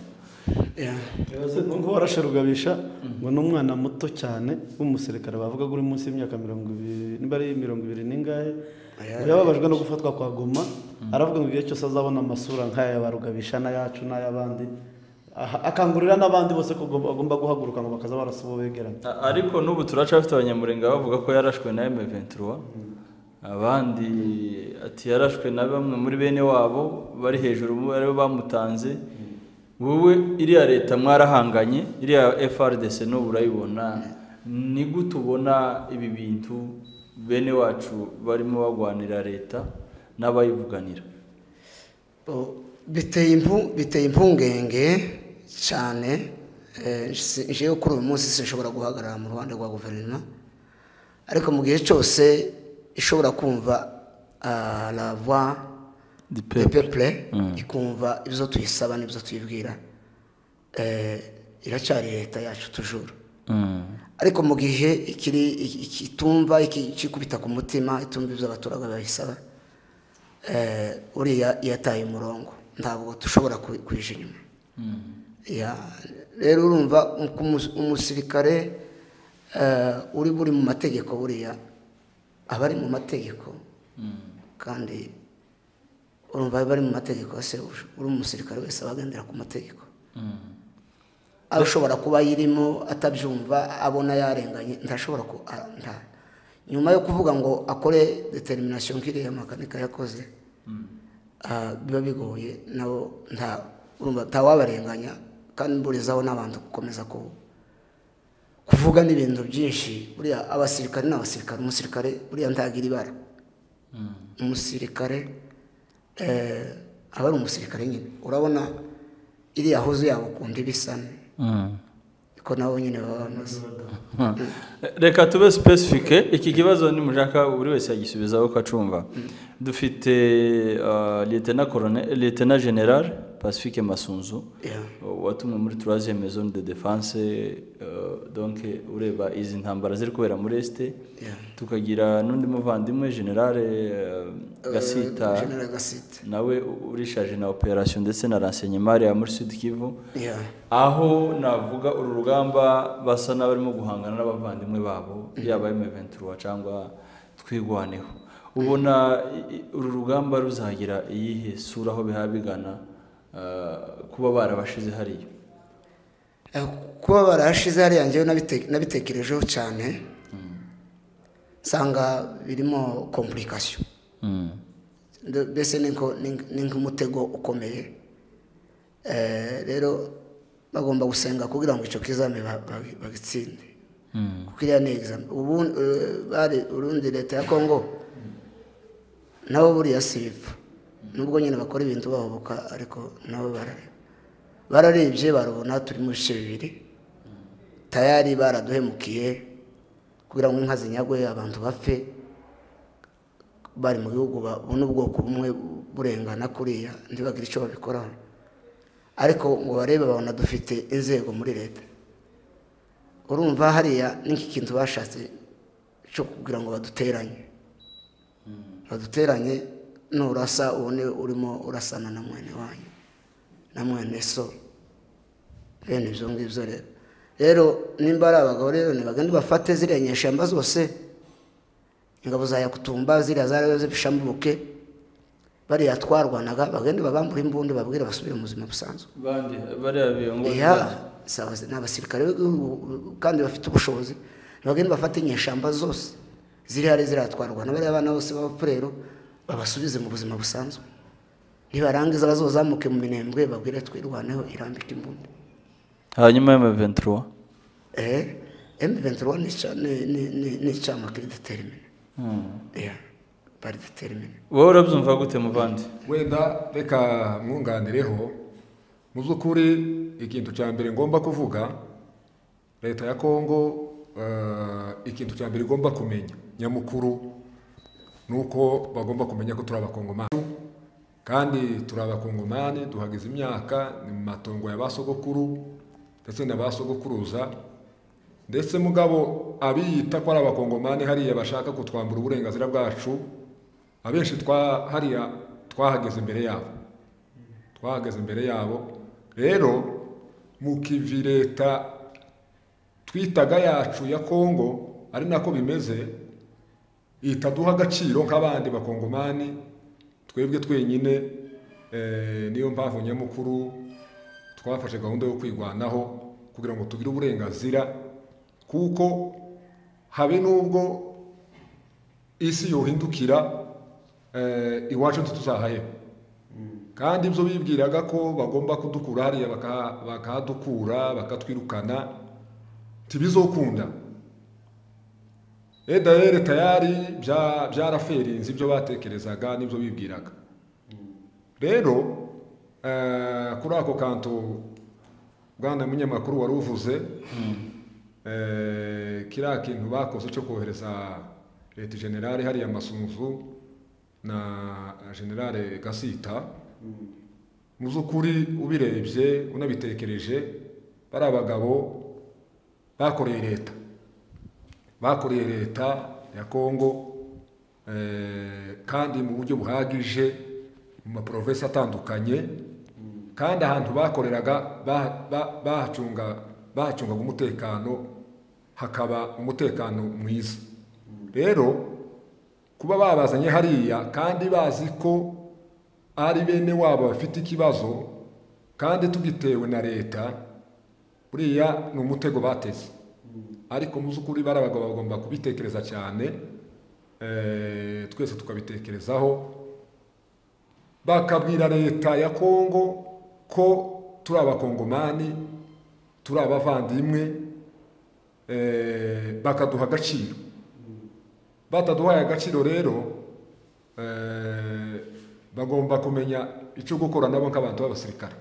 S6: Ngo warashe Rugabisha ngo n'umwana muto cyane w'umusirikare bavuga uri munsi y'imyaka 20 niba ari 20 n'ingahe yababajwe no gufatwa kwa Goma. Aravuga ngo igihe cyose azabona amasura nk'aya ya Rugabisha n'ayacu n'ay'abandi akangurira n'abandi bose ko bagomba guhaguruka ngo bakaza barasubo begeranye.
S2: Ariko n'ubu turacafite Abanyamurenga bavuga ko yarashwe na M23, abandi ati yarashwe na bamwe muri bene wabo bari hejuru aribo bamutanze. Wowe iriya leta mwarahanganye, iriya FARDC n'ubu urayibona, ni gute ubona ibi bintu bene wacu barimo bagwanira leta n'abayivuganira?
S1: Biteye impungenge cyane. Njewe kuri uyu munsi sinshobora guhagarara mu ruhande rwa guverinoma, ariko mu gihe cyose ishobora kumva la voix du peuple, ikumva ibyo tuyisaba n'ibyo tuyibwira, iracyari leta yacu tujuru. Ariko mu gihe ikiri itumva ikikubita ku mutima, itumva ibyo abaturage bayisaba, uriya yataye umurongo, ntabwo dushobora kwija inyuma. Rero urumva umusirikare uri buri mu mategeko, buriya aba ari mu mategeko, kandi urumva bari mu mategeko se uri umusirikare wese abagendera ku mategeko. Ashobora kuba yirimo atabyumva abona yarenganye, ntashobora ku nyuma yo kuvuga ngo akore determination nk'iriya makanika yakoze, biba bigoye nabo nta urumva ntawabarenganya. Kandi mburizaho n'abantu gukomeza kuvuga n'ibintu byinshi. Buriya abasirikare n'abasirikare, umusirikare buriya ntagira ibara. Umusirikare aba ari umusirikare nyine. Urabona iriya hozo yabo kundi bisana ko nabo nyine baba bamaze.
S2: Reka tube specifique iki kibazo ni mushaka buri wese yagisubizaho ko acumva. Dufite Lieutenant Colonel, Lieutenant General Pacifique Masunzu watumwe muri 3e zone de défense, donc ureba izi ntambara ziri kubera muri Est. Tukagira n'undi muvandimwe General Gasita, nawe urishaje na operation ndetse na renseignement ya muri Sud Kivu, aho navuga uru rugamba basa n'abarimo guhangana n'abavandimwe babo yaba M23 cyangwa Twigwaneho. Ubona uru rugamba ruzagira iyihe sura aho bihabigana kuba barabashize hariya?
S1: Kuba barashize hariya njyewe nabitekerejeho cyane, nsanga birimo complication. Mbese ni nk'umutego ukomeye. Rero bagomba gusenga kugira ngo icyo kizame bagitsinde. Kuko iriya ni exam. Ubu bari urundi leta ya Kongo nabo buriya si bipfa, nubwo nyine bakora ibintu bahubuka, ariko nabo barareba. Bararebye barabona turi mu bice bibiri, tayari baraduhemukiye kugira ngo inka zinyagwe abantu bapfe, bari mu gihugu babona ubwoko bumwe burengana kuriya ntibagire icyo babikoraho. Ariko ngo barebe babona dufite inzego muri leta. Urumva hariya n'iki kintu bashatse cyo kugira ngo baduteranye, baduteranye nurasa ubone urimo urasana na mwene wanyu na mwene so, bene ibyo ngibyo. Rero nimba ari abagabo rero nibagende bafate ziriya nyeshyamba zose, Ingabo za Yakutumba ziriya zari zibishambuke bariya twarwanaga bagende babambura imbunda babwire basubire mu buzima busanzwe.
S2: Bandi bariya biyongozi
S1: ni abasirikare kandi bafite ubushobozi, bagende bafate inyeshyamba zose ziri hari ziratwarwa na bariya bana bose b'abapfurero babasubize mu buzima busanzwe. Nibarangiza bazozamuke mu Minembwe babwire twirwaneho irambika imbunda.
S2: Hanyuma M23
S1: M23 ni icyama kiri determine. Bari determine.
S2: Wowe urabyumva gute muvandi?
S4: Wenda reka mwunganireho. Mu by'ukuri ikintu cya mbere ngomba kuvuga, leta ya Kongo ikintu cya mbere igomba kumenya nyamukuru nuko bagomba kumenya ko turi abakongomani, kandi turi abakongomani duhageze imyaka ni mu matongo ya basogokuru ndetse na basogokuruza, ndetse mugabo abiyita ko ari abakongomani hariya bashaka kutwambura uburenganzira bwacu, abenshi hariya twahageze imbere yabo, twahageze imbere yabo. Rero mukivi leta twitaga yacu ya Kongo ari nako bimeze, itaduha agaciro nk'abandi bakongomani twebwe twenyine. Niyo mpamvu nyamukuru twafashe gahunda yo kwigwanaho kugira ngo tugire uburenganzira, kuko habe nubwo isi yohindukira iwacu ntituzahaheba. Kandi ibyo bibwiraga ko bagomba kudukura hariya bakahadukura bakatwirukana ntibizokunda. Edaere tayari byaraferinze ibyo batekerezaga n'ibyo bibwiraga. Rero kuri ako kantu bwana munyamakuru wari uvuze, kiriya kintu bakoze cyo kohereza leta generale hariya Masunzu na generale Gasita, mu by'ukuri ubirebye unabitekereje bari abagabo bakoreye leta, bakoreye leta ya Kongo kandi mu buryo buhagije mu maprovinsi atandukanye, kandi ahantu bakoreraga bahacungaga umutekano, hakaba umutekano mwiza. Rero kuba babazanye hariya kandi bazi ko ari bene wabo bafite ikibazo kandi tugitewe na leta, buriya ni umutego bateze. Ariko mu by'ukuri bari abagabo bagomba kubitekereza cyane, twese tukabitekerezaho, bakabwira leta ya Kongo ko turi abakongomani, turi abavandimwe, bakaduha agaciro. Bataduhaye agaciro rero bagomba kumenya icyo gukora nabo nk'abantu b'abasirikare.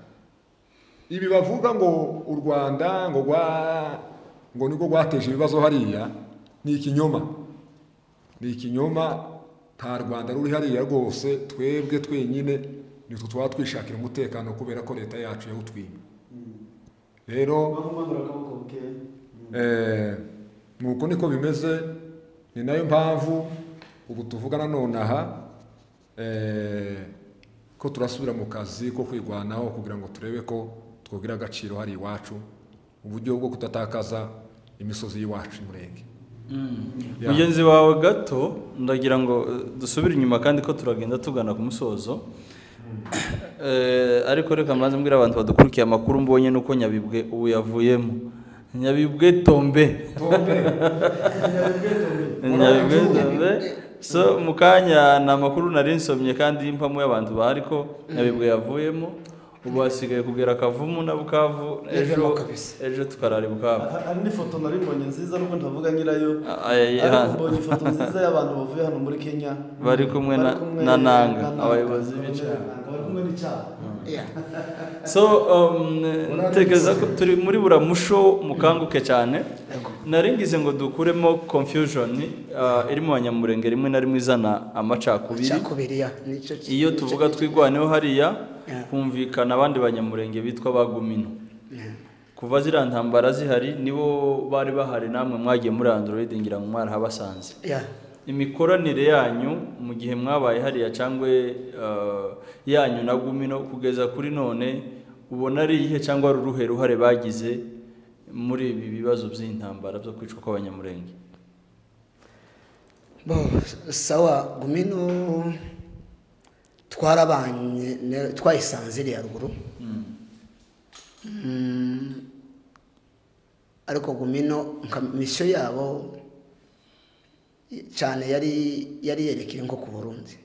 S4: Ibi bavuga ngo u Rwanda ngo niko rwateje ibibazo hariya ni ikinyoma, ni ikinyoma. Nta Rwanda ruri hariya rwose, twebwe twenyine nitwe twaba twishakira umutekano kubera ko leta yacu yawutwimye. Rero nuko niko bimeze. Ni nayo mpamvu ubu tuvugana nonaha ko turasubira mu kazi ko kwigwanaho kugira ngo turebe ko twogira agaciro hari iwacu, uburyo bwo kutatakaza imisozi y'iwacu Murenge.
S2: Mugenzi wawe gato ndagira ngo dusubire inyuma kandi ko turagenda tugana ku musozo. Ariko reka mbanze mbwira abantu badukurikiye amakuru mbonye nuko Nyabibwe ubu yavuyemo. Nyabibwe tombe. Nyabibwe tombe. So mukanya na makuru nari nsomye kandi impamo y'abantu bahari ko Nyabibwe yavuyemo, ubu hasigaye kugera Kavumu na Bukavu, ejo tukarara Bukavu.
S6: Hari n'ifoto nari mbonye nziza nubwo ntavuga nyirayo, ariko mbonye ifoto nziza y'abantu bavuye hano muri Kenya
S2: bari kumwe na Nanga, abayobozi b'icyaha
S6: bari kumwe n'icyaha.
S2: So ntekereza ko turi muri buramusho mukanguke cyane. Naringize ngo dukuremo confusion iri mu Banyamurenge rimwe na rimwe izana amacakubiri. Iyo tuvuga twigwaneho hariya kumvikana abandi Banyamurenge bitwa bagumino. Kuva ziriya ntambara zihari nibo bari bahari, namwe mwagiye muri Android ngira ngo mwarahabasanze. Imikoranire yanyu mu gihe mwabaye hariya cyangwa yanyu na Gumino kugeza kuri none ubona ari iyihe cyangwa ari uruhe ruhare bagize muri ibi bibazo by'intambara byo kwicwa kw'Abanyamurenge?
S1: Bo sawa, Gumino twarabanye, twayisanze iriya ruguru. Ariko Gumino nka misiyo yabo cyane yari yerekeye nko ku Burundi,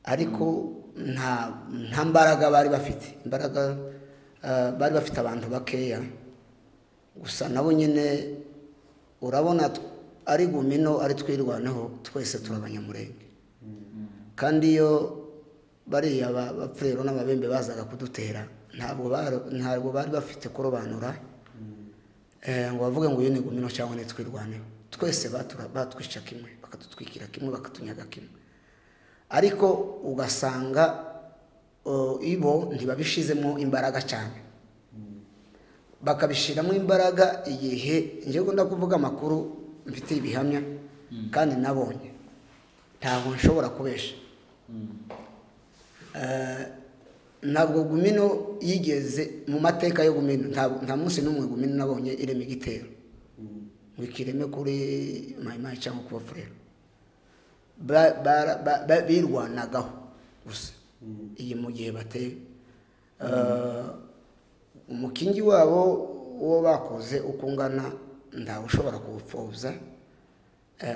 S1: ariko nta mbaraga bari bafite. Imbaraga bari bafite abantu bakeya gusa, nabo nyine urabona ari Gumino ari Twirwaneho, twese turi Abanyamurenge. Kandi iyo bariya bapfurero n'ababembe bazaga kudutera, ntabwo bari bafite kurobanura ngo bavuge ngo uyu ni Gumino cyangwa ni Twirwaneho. Twese batwica kimwe, bakadutwikira kimwe, bakatunyaga kimwe. Ariko ugasanga ibo ntibabishizemo imbaraga cyane, bakabishiramo imbaraga igihe njyewe ndakuvuga amakuru mfite ibihamya kandi nabonye, ntabwo nshobora kubesha. Ntabwo Gumino yigeze mu mateka yo Gumino, nta munsi n'umwe Gumino nabonye irema igitero ngo ikireme kuri Mayimayi cyangwa ku Bafurero. Birwanagaho gusa iyi mu gihe bateye. Umukingi wabo uwo bakoze uko ungana ntawe ushobora kuwupfobya.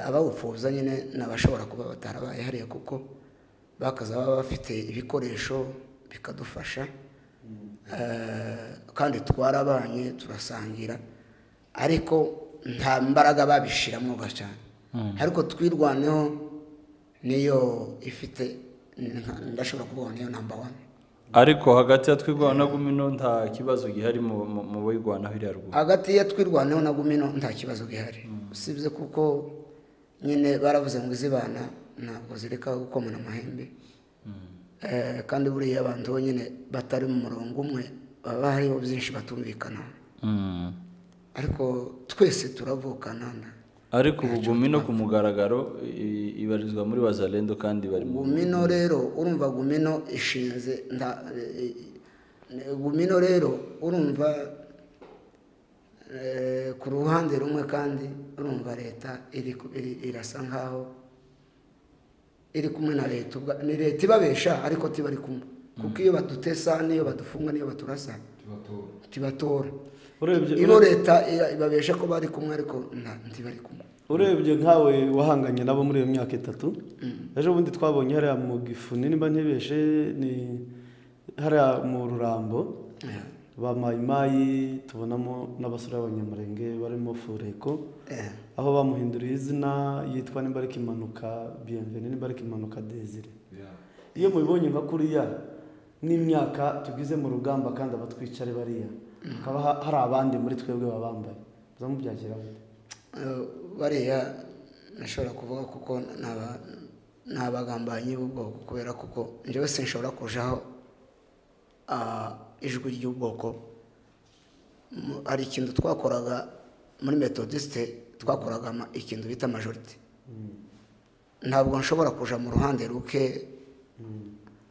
S1: Abawupfobya nyine n'abashobora kuba batarabaye hariya, kuko bakaza baba bafite ibikoresho bikadufasha. Kandi twarabanye turasangira, ariko nta mbaraga babishiramo cyane. Ariko Twirwaneho niyo ifite, ndashobora kuvuga niyo number 1.
S2: Ariko hagati ya Twirwaneho na Gumino nta kibazo gihari mu bayirwanaho iriya ruguru.
S1: Hagati ya Twirwaneho na Gumino nta kibazo gihari, usibye kuko nyine baravuze ngo izibana ntabwo zireka gukomana amahembe. Kandi buriya abantu nyine batari mu murongo umwe baba hariho byinshi batumvikana. Ariko twese turavukana.
S2: Ariko ubu Gumino ku mugaragaro ibarizwa muri Wazalendo kandi bari mu
S1: Gumino. Rero urumva Gumino ishinze Gumino rero urumva ku ruhande rumwe, kandi urumva leta irasa nkaho iri kumwe na leta. Ni leta ibabesha ariko tibari kumwe, kuko iyo badutesa niyo badufunga niyo baturasa tibatora. Iyo leta ibabesha ko bari kumwe ariko ntibari kumwe.
S6: Urebye nkawe wahanganye nabo muri iyo myaka 3, ejo bundi twabonye hariya mu Gifuni, nimba ntibeshe ni hariya mu Rurambo ba Mayimayi, tubonamo n'abasore b'Abanyamurenge barimo Fureko, aho bamuhinduriye izina yitwa nimba ari Kimanuka Bienvenue, nimba ari Kimanuka Desire. Iyo mubibonye nka kuriya n'imyaka tugize mu rugamba kandi abatwicare bariya, hakaba hari abandi muri twebwe babambaye, muzamubyakira gute?
S1: Bariya nashobora kuvuga kuko n'abagambanyi b'ubwoko, kubera kuko njyewe sinshobora kujaho ijwi ry'ubwoko. Hari ikintu twakoraga muri Methodiste, twakoraga ikintu bita majority. Ntabwo nshobora kuja mu ruhande ruke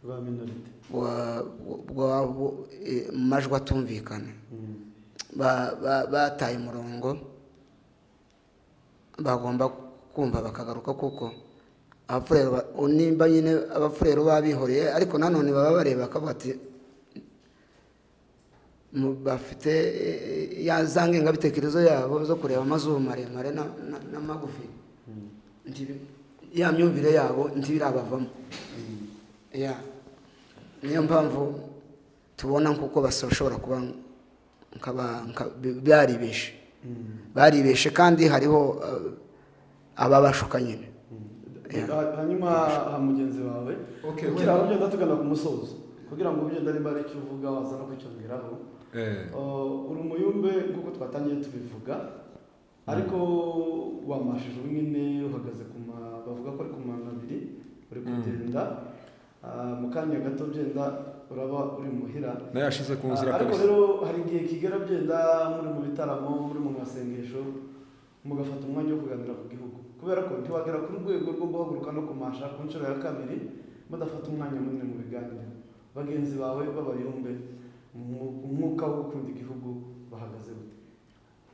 S6: rwa minority
S1: majwi atumvikana. Bataye umurongo, bagomba kumva bakagaruka, kuko abafurero nimba nyine abafurero babihoreye, ariko nanone baba bareba bakavuga ati bafite ya za ngengabitekerezo yabo zo kureba amazuru maremare n'amagufi, ya myumvire yabo ntibirabavamo. Niyo mpamvu tubona kuko bashobora kuba byaribeshe, baribeshe kandi hariho ababashuka nyine.
S6: Hanyuma ha mugenzi wawe kugira ngo ugenda tugana ku musozo, kugira ngo ugenda nimba ari icyo uvuga waza no kucyongeraho. Uri umuyumbe nk'uko twatangiye tubivuga, ariko wamashije nyine uhagaze ku bavuga ko ari ku mano abiri, uri kugenda mu kanya gato byenda uraba uri muhira
S4: nayashize ku nzira
S6: kabisa. Ariko rero hari igihe kigera byenda muri mu bitaramo, muri mu masengesho, mugafata umwanya wo kuganira ku gihugu, kubera ko ntiwagera ku rwego rwo guhaguruka no kumasha ku nshuro ya kabiri mudafata umwanya munini mu biganiro. Bagenzi bawe b'abayumbe umwuka wo gukunda igihugu bahagaze gute?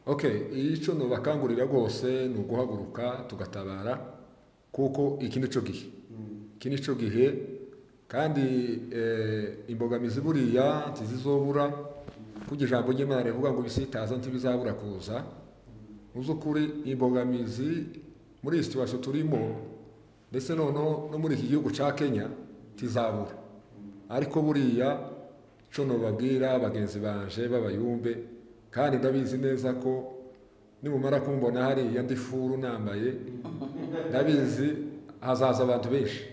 S4: Okay, icyo nobakangurira rwose ni uguhaguruka tugatabara. Kuko iki nico gihe, iki nico gihe kandi imbogamizi buriya ntizizobura, kuko ijambo ry'Imana rivuga ngo bisitaza ntibizabura kuza. Mu by'ukuri imbogamizi muri iyi situation turimo ndetse noneho no muri iki gihugu cya Kenya tizabura, ariko buriya cyo nobabwira bagenzi banje b'abayumbe, kandi ndabizi neza ko nimumara kumbona hariya ndi furu nambaye, ndabizi hazaza abantu benshi,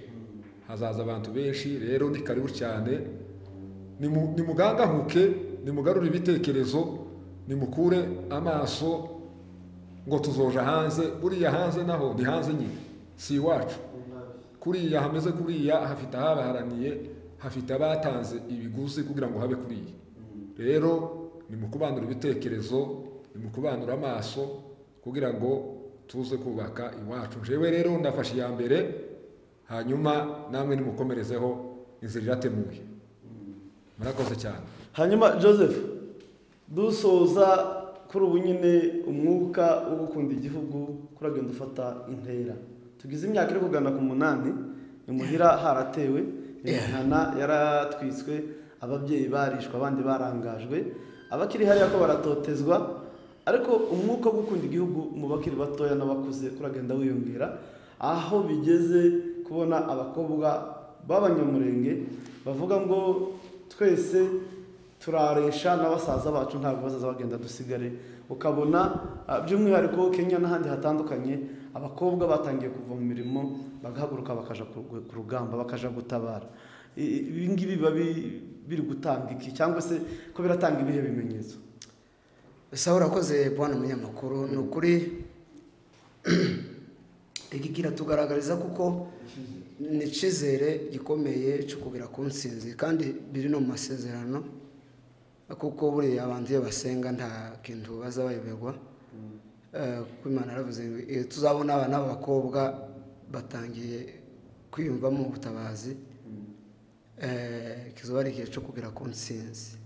S4: hazaza abantu benshi. Rero ni karibu cyane, nimugangahuke, nimugarure ibitekerezo, nimukure amaso ngo tuzoja hanze. Buriya hanze naho ni hanze nyine, si iwacu. Kuriya hameze kuriya hafite abaharaniye, hafite abatanze ibiguzi kugira ngo habe kuriya. Rero nimukubanura ibitekerezo, nimukubanura amaso kugira ngo tuze kubaka iwacu. Jewe rero ndafashe iya mbere, hanyuma namwe nimukomerezeho, inzira iratemuye. Murakoze cyane.
S6: Hanyuma Joseph, dusoza kuri ubu nyine umwuka wo gukunda igihugu kuragenda ufata intera. Tugize imyaka iri kugana ku 8, imuhira haratewe, imihana yaratwitswe, ababyeyi barishwe, abandi barangajwe, abakiri hariya ko baratotezwa, ariko umwuka wo gukunda igihugu mu bakiri batoya n'abakuze kuragenda wiyongera, aho bigeze kubona abakobwa b'abanyamurenge bavuga ngo twese turaresha n'abasaza bacu ntabwo bazaza bagenda dusigare. Ukabona by'umwihariko Kenya n'ahandi hatandukanye abakobwa batangiye kuva mu mirimo bagahaguruka bakaja ku rugamba, bakaja gutabara. Ibi ngibi biba biri gutanga iki, cyangwa se ko biratanga ibihe bimenyetso?
S1: Sawa, urakoze bwana munyamakuru. Ni ukuri iki kiratugaragariza kuko ni icyizere gikomeye cyo kugera ku ntsinzi, kandi biri no mu masezerano, kuko buriya abantu iyo basenga nta kintu baza bayoberwa. Kuko Imana yaravuze ngo tuzabona abana b'abakobwa batangiye kwiyumvamo ubutabazi, kizoba ari igihe cyo kugera ku ntsinzi.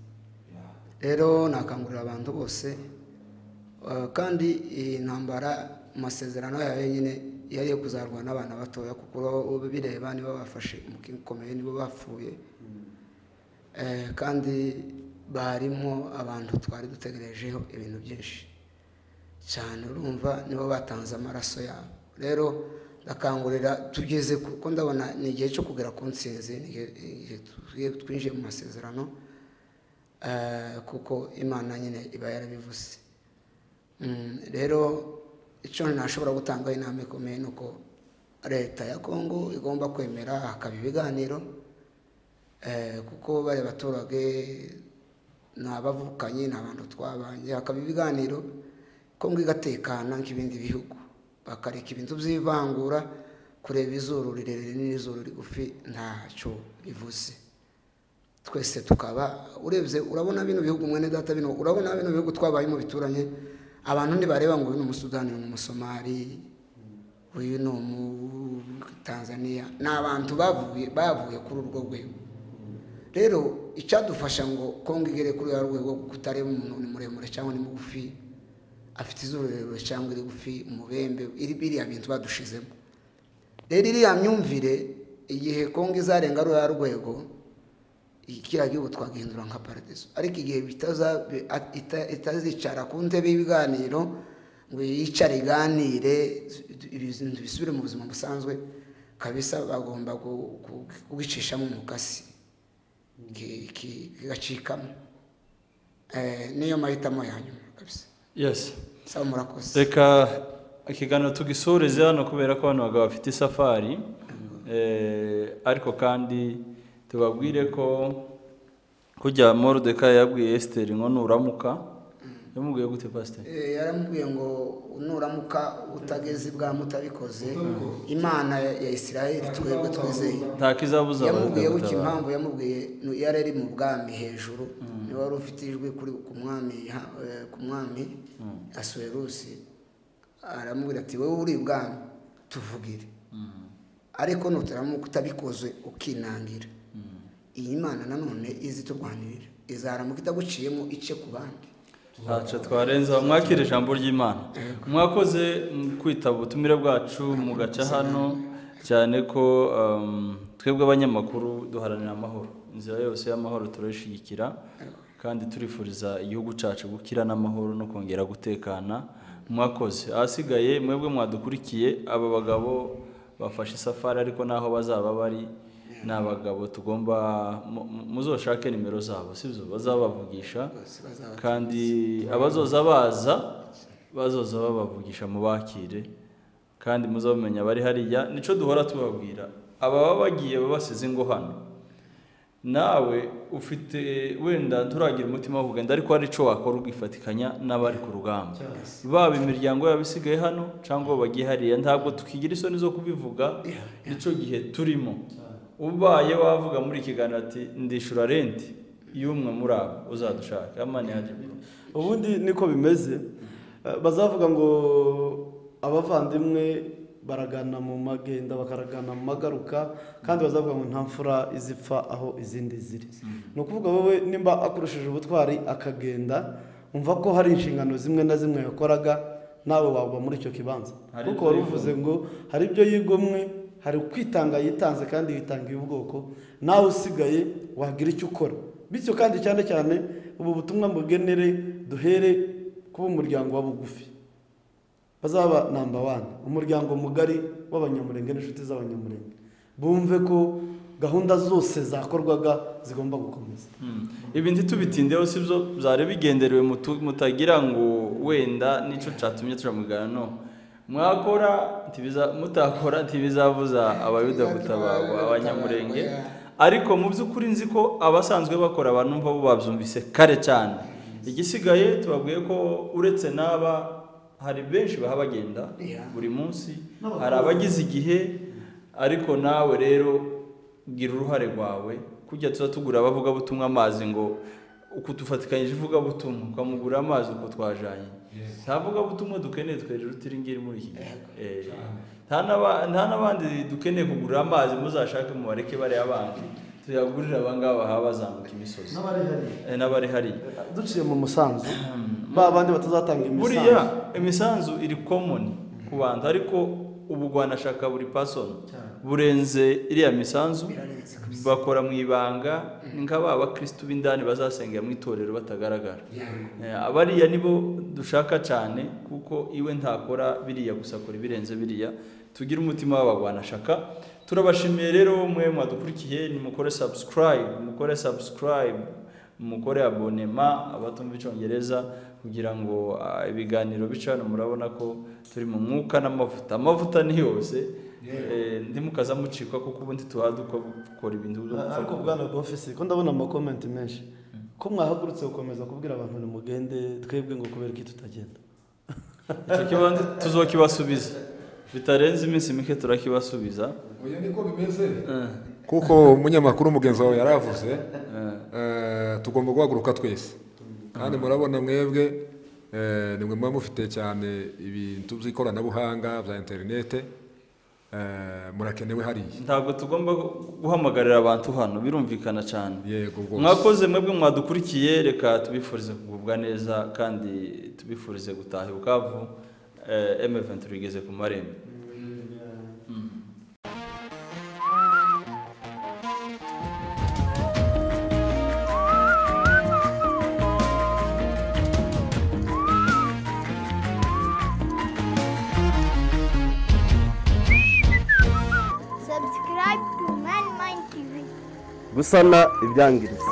S1: Rero nakangurira abantu bose, kandi iyi ntambara amasezerano yayo nyine yari yo kuzarwana n'abana batoya, kuko bireba nibo bafashe umukomeye, nibo bapfuye, kandi barimo abantu twari dutegerejeho ibintu byinshi cyane, urumva nibo batanze amaraso yabo. Rero ndakangurira tugeze, kuko ndabona ni igihe cyo kugera ku ntsinzi, ni igihe twinjiye mu masezerano, kuko Imana nyine iba yarabivuze. Rero icyo ntashobora gutanga inama ikomeye ni uko leta ya Kongo igomba kwemera hakaba ibiganiro, kuko bari abaturage ni abavukanye, ni abantu twabanye, hakaba ibiganiro, Kongo igatekana nk'ibindi bihugu, bakareka ibintu by'ivangura, kureba izuru rirerire n'izuru rigufi ntacyo bivuze. Twese tukaba urebye, urabona bino bihugu mwene data, bino urabona bino bihugu twabayemo bituranye, abantu ntibareba ngo uyu ni Umusudani, uyu ni Umusomali, uyu ni Umutanzania, ni abantu bavuye kuri urwo rwego. Rero icyadufasha ngo Kongo igere kuri urwo rwego, kutareba umuntu ni muremure cyangwa ni mugufi, afite izuru rirerire cyangwa rigufi, umubembe, biriya bintu badushizemo. Rero iriya myumvire, igihe Kongo izarenga ruriya rwego, kiriya gihugu twagihindura nka paradiso. Ariko igihe itazicara ku ntebe y'ibiganiro ngo yicare iganire, ibintu bisubire mu buzima busanzwe kabisa, bagomba kugicishamo umukasi kigacikamo. Niyo mahitamo ya nyuma kabisa.
S2: Yes.
S1: Sawa, murakoze.
S2: Reka ikiganiro tugisoreze hano kubera ko hano abagabo bafite isafari, ariko kandi tubabwire ko kujya Moridekayi yabwiye Esiteri ngo nuramuka, yamubwiye gute pastor?
S1: Yaramubwiye ngo nuramuka utageze ibwami utabikoze, Imana ya Isirayeli twebwe twizeye
S2: nta kizabuza.
S1: Yamubwiye buki impamvu yamubwiye yari ari mu bwami hejuru, niwe wari ufite ijwi kuri ku mwami Asuwerusi, aramubwira ati wowe uri ibwami tuvugire, ariko nutaramuka utabikoze ukinangira, iyi Mana nanone izi turwanirira, izaramuka itaguciyemo ice ku bandi.
S2: Ntacyo twarenza, mwakire ijambo ry'Imana. Mwakoze kwitaba ubutumire bwacu mugaca hano, cyane ko twebwe abanyamakuru duharanira amahoro, inzira yose y'amahoro turayishyigikira kandi turifuriza igihugu cyacu gukira n'amahoro no kongera gutekana. Mwakoze. Ahasigaye mwebwe mwadukurikiye, aba bagabo bafashe isafari, ariko naho bazaba bari ni abagabo tugomba muzoshake nimero zabo, sibyo? Bazabavugisha, kandi abazoza baza bazoza babavugisha mubakire, kandi muzabamenya bari hariya. Nico duhora tubabwira, aba bagiye babasize ngo hano nawe ufite wenda turagira umutima wo kugenda, ariko hari ico wakora ugifatikanya n'abari ku rugamba, baba imiryango yabo isigaye hano cyangwa bagiye hariya. Ntabwo tukigira isoni zo kubivuga, nico gihe turimo. Ubaye wavuga muri ikiganiro ati ndishura renti y'umwe muri abo uzadushaka amani yaje.
S6: Ubundi niko bimeze, bazavuga ngo abavandimwe baragana mu magenda bakaragana mu magaruka, kandi bazavuga ngo nta mfura izipfa aho izindi ziri. Ni ukuvuga wowe nimba akurushije ubutwari akagenda, umva ko hari inshingano zimwe na zimwe yakoraga, nawe wagwa muri icyo kibanza, kuko wari uvuze ngo hari ibyo yigomwe, hari kwitanga yitanze kandi yitangiye ubwoko, nawe usigaye wagira icyo ukora. Bityo kandi cyane cyane ubu butumwa mbugenere duhere kuba umuryango wa bugufi, bazaba number 1, umuryango mugari w'abanyamurenge n'inshuti z'abanyamurenge, bumve ko gahunda zose zakorwaga zigomba gukomeza.
S2: Ibi ntitubitindeho, sibyo byari bigenderewe, mutagira ngo wenda nico catumye turamugana. No mwakora mutakora ntibizavuza abayuda gutabagwa abanyamurenge, ariko mu by'ukuri nzi ko abasanzwe bakora abantu bo babyumvise kare cyane. Igisigaye tubabwiye ko uretse n'aba hari benshi bahabagenda buri munsi, hari abagize igihe, ariko nawe rero gira uruhare rwawe kujya tuza tugura abavuga butumwa amazi ngo ukutufatikanyije ivuga butumwa ukamugura amazi uko twajanye. Ntavuga butumwa dukeneye tweje rutiringiri muri iki gihe. Nta n'abandi dukeneye kugura amazi, muzashake mubareke bare abandi tuyagurira abangaba bazamuka imisozi n'abari hari
S6: duciye mu musanzu, ba bandi batazatanga imisanzu.
S2: Buriya imisanzu iri common ku bantu, ariko ubugwana shaka buri person burenze iriya misanzu, bakora mu ibanga nk'aba abakristo b'indani bazasengera mu itorero batagaragara. Abariya nibo dushaka cyane, kuko iwe ntakora biriya gusa akora ibirenze biriya. Tugira umutima w'abagwana shaka. Turabashimiye rero mwe mwadukurikiye, nimukore subscribe, mukore subscribe, mukore abonema abatumva icyongereza, kugira ngo ibiganiro bicano murabona ko turi mu mwuka n'amavuta. Amavuta ni yose, ndimukaza mucikwa kuko ubundi tuhadukora ibintu byo gupfa.
S6: Ariko bwana Bonfils, ko ndabona ama comment menshi ko mwahagurutse gukomeza kubwira abantu ni mugende, twebwe ngo kubera iki tutagenda?
S2: Icyo kibanza tuzokibasubiza bitarenze iminsi mike, turakibasubiza.
S4: Oya niko bimeze, kuko umunyamakuru mugenzi wawe yaravuze, tugomba guhaguruka twese. Kandi murabona mwebwe nimwe muba mufite cyane ibintu by'ikoranabuhanga bya interinete, murakenewe hariya.
S2: Ntabwo tugomba guhamagarira abantu hano, birumvikana cyane.
S4: Yego rwose.
S2: Mwakoze mwebwe mwadukurikiye, reka tubifurize kugubwa neza kandi tubifurize gutaha i Bukavu. M23 igeze ku marembo.
S5: Subscribe to Man Mind TV.
S6: Gusana ibyangiritse.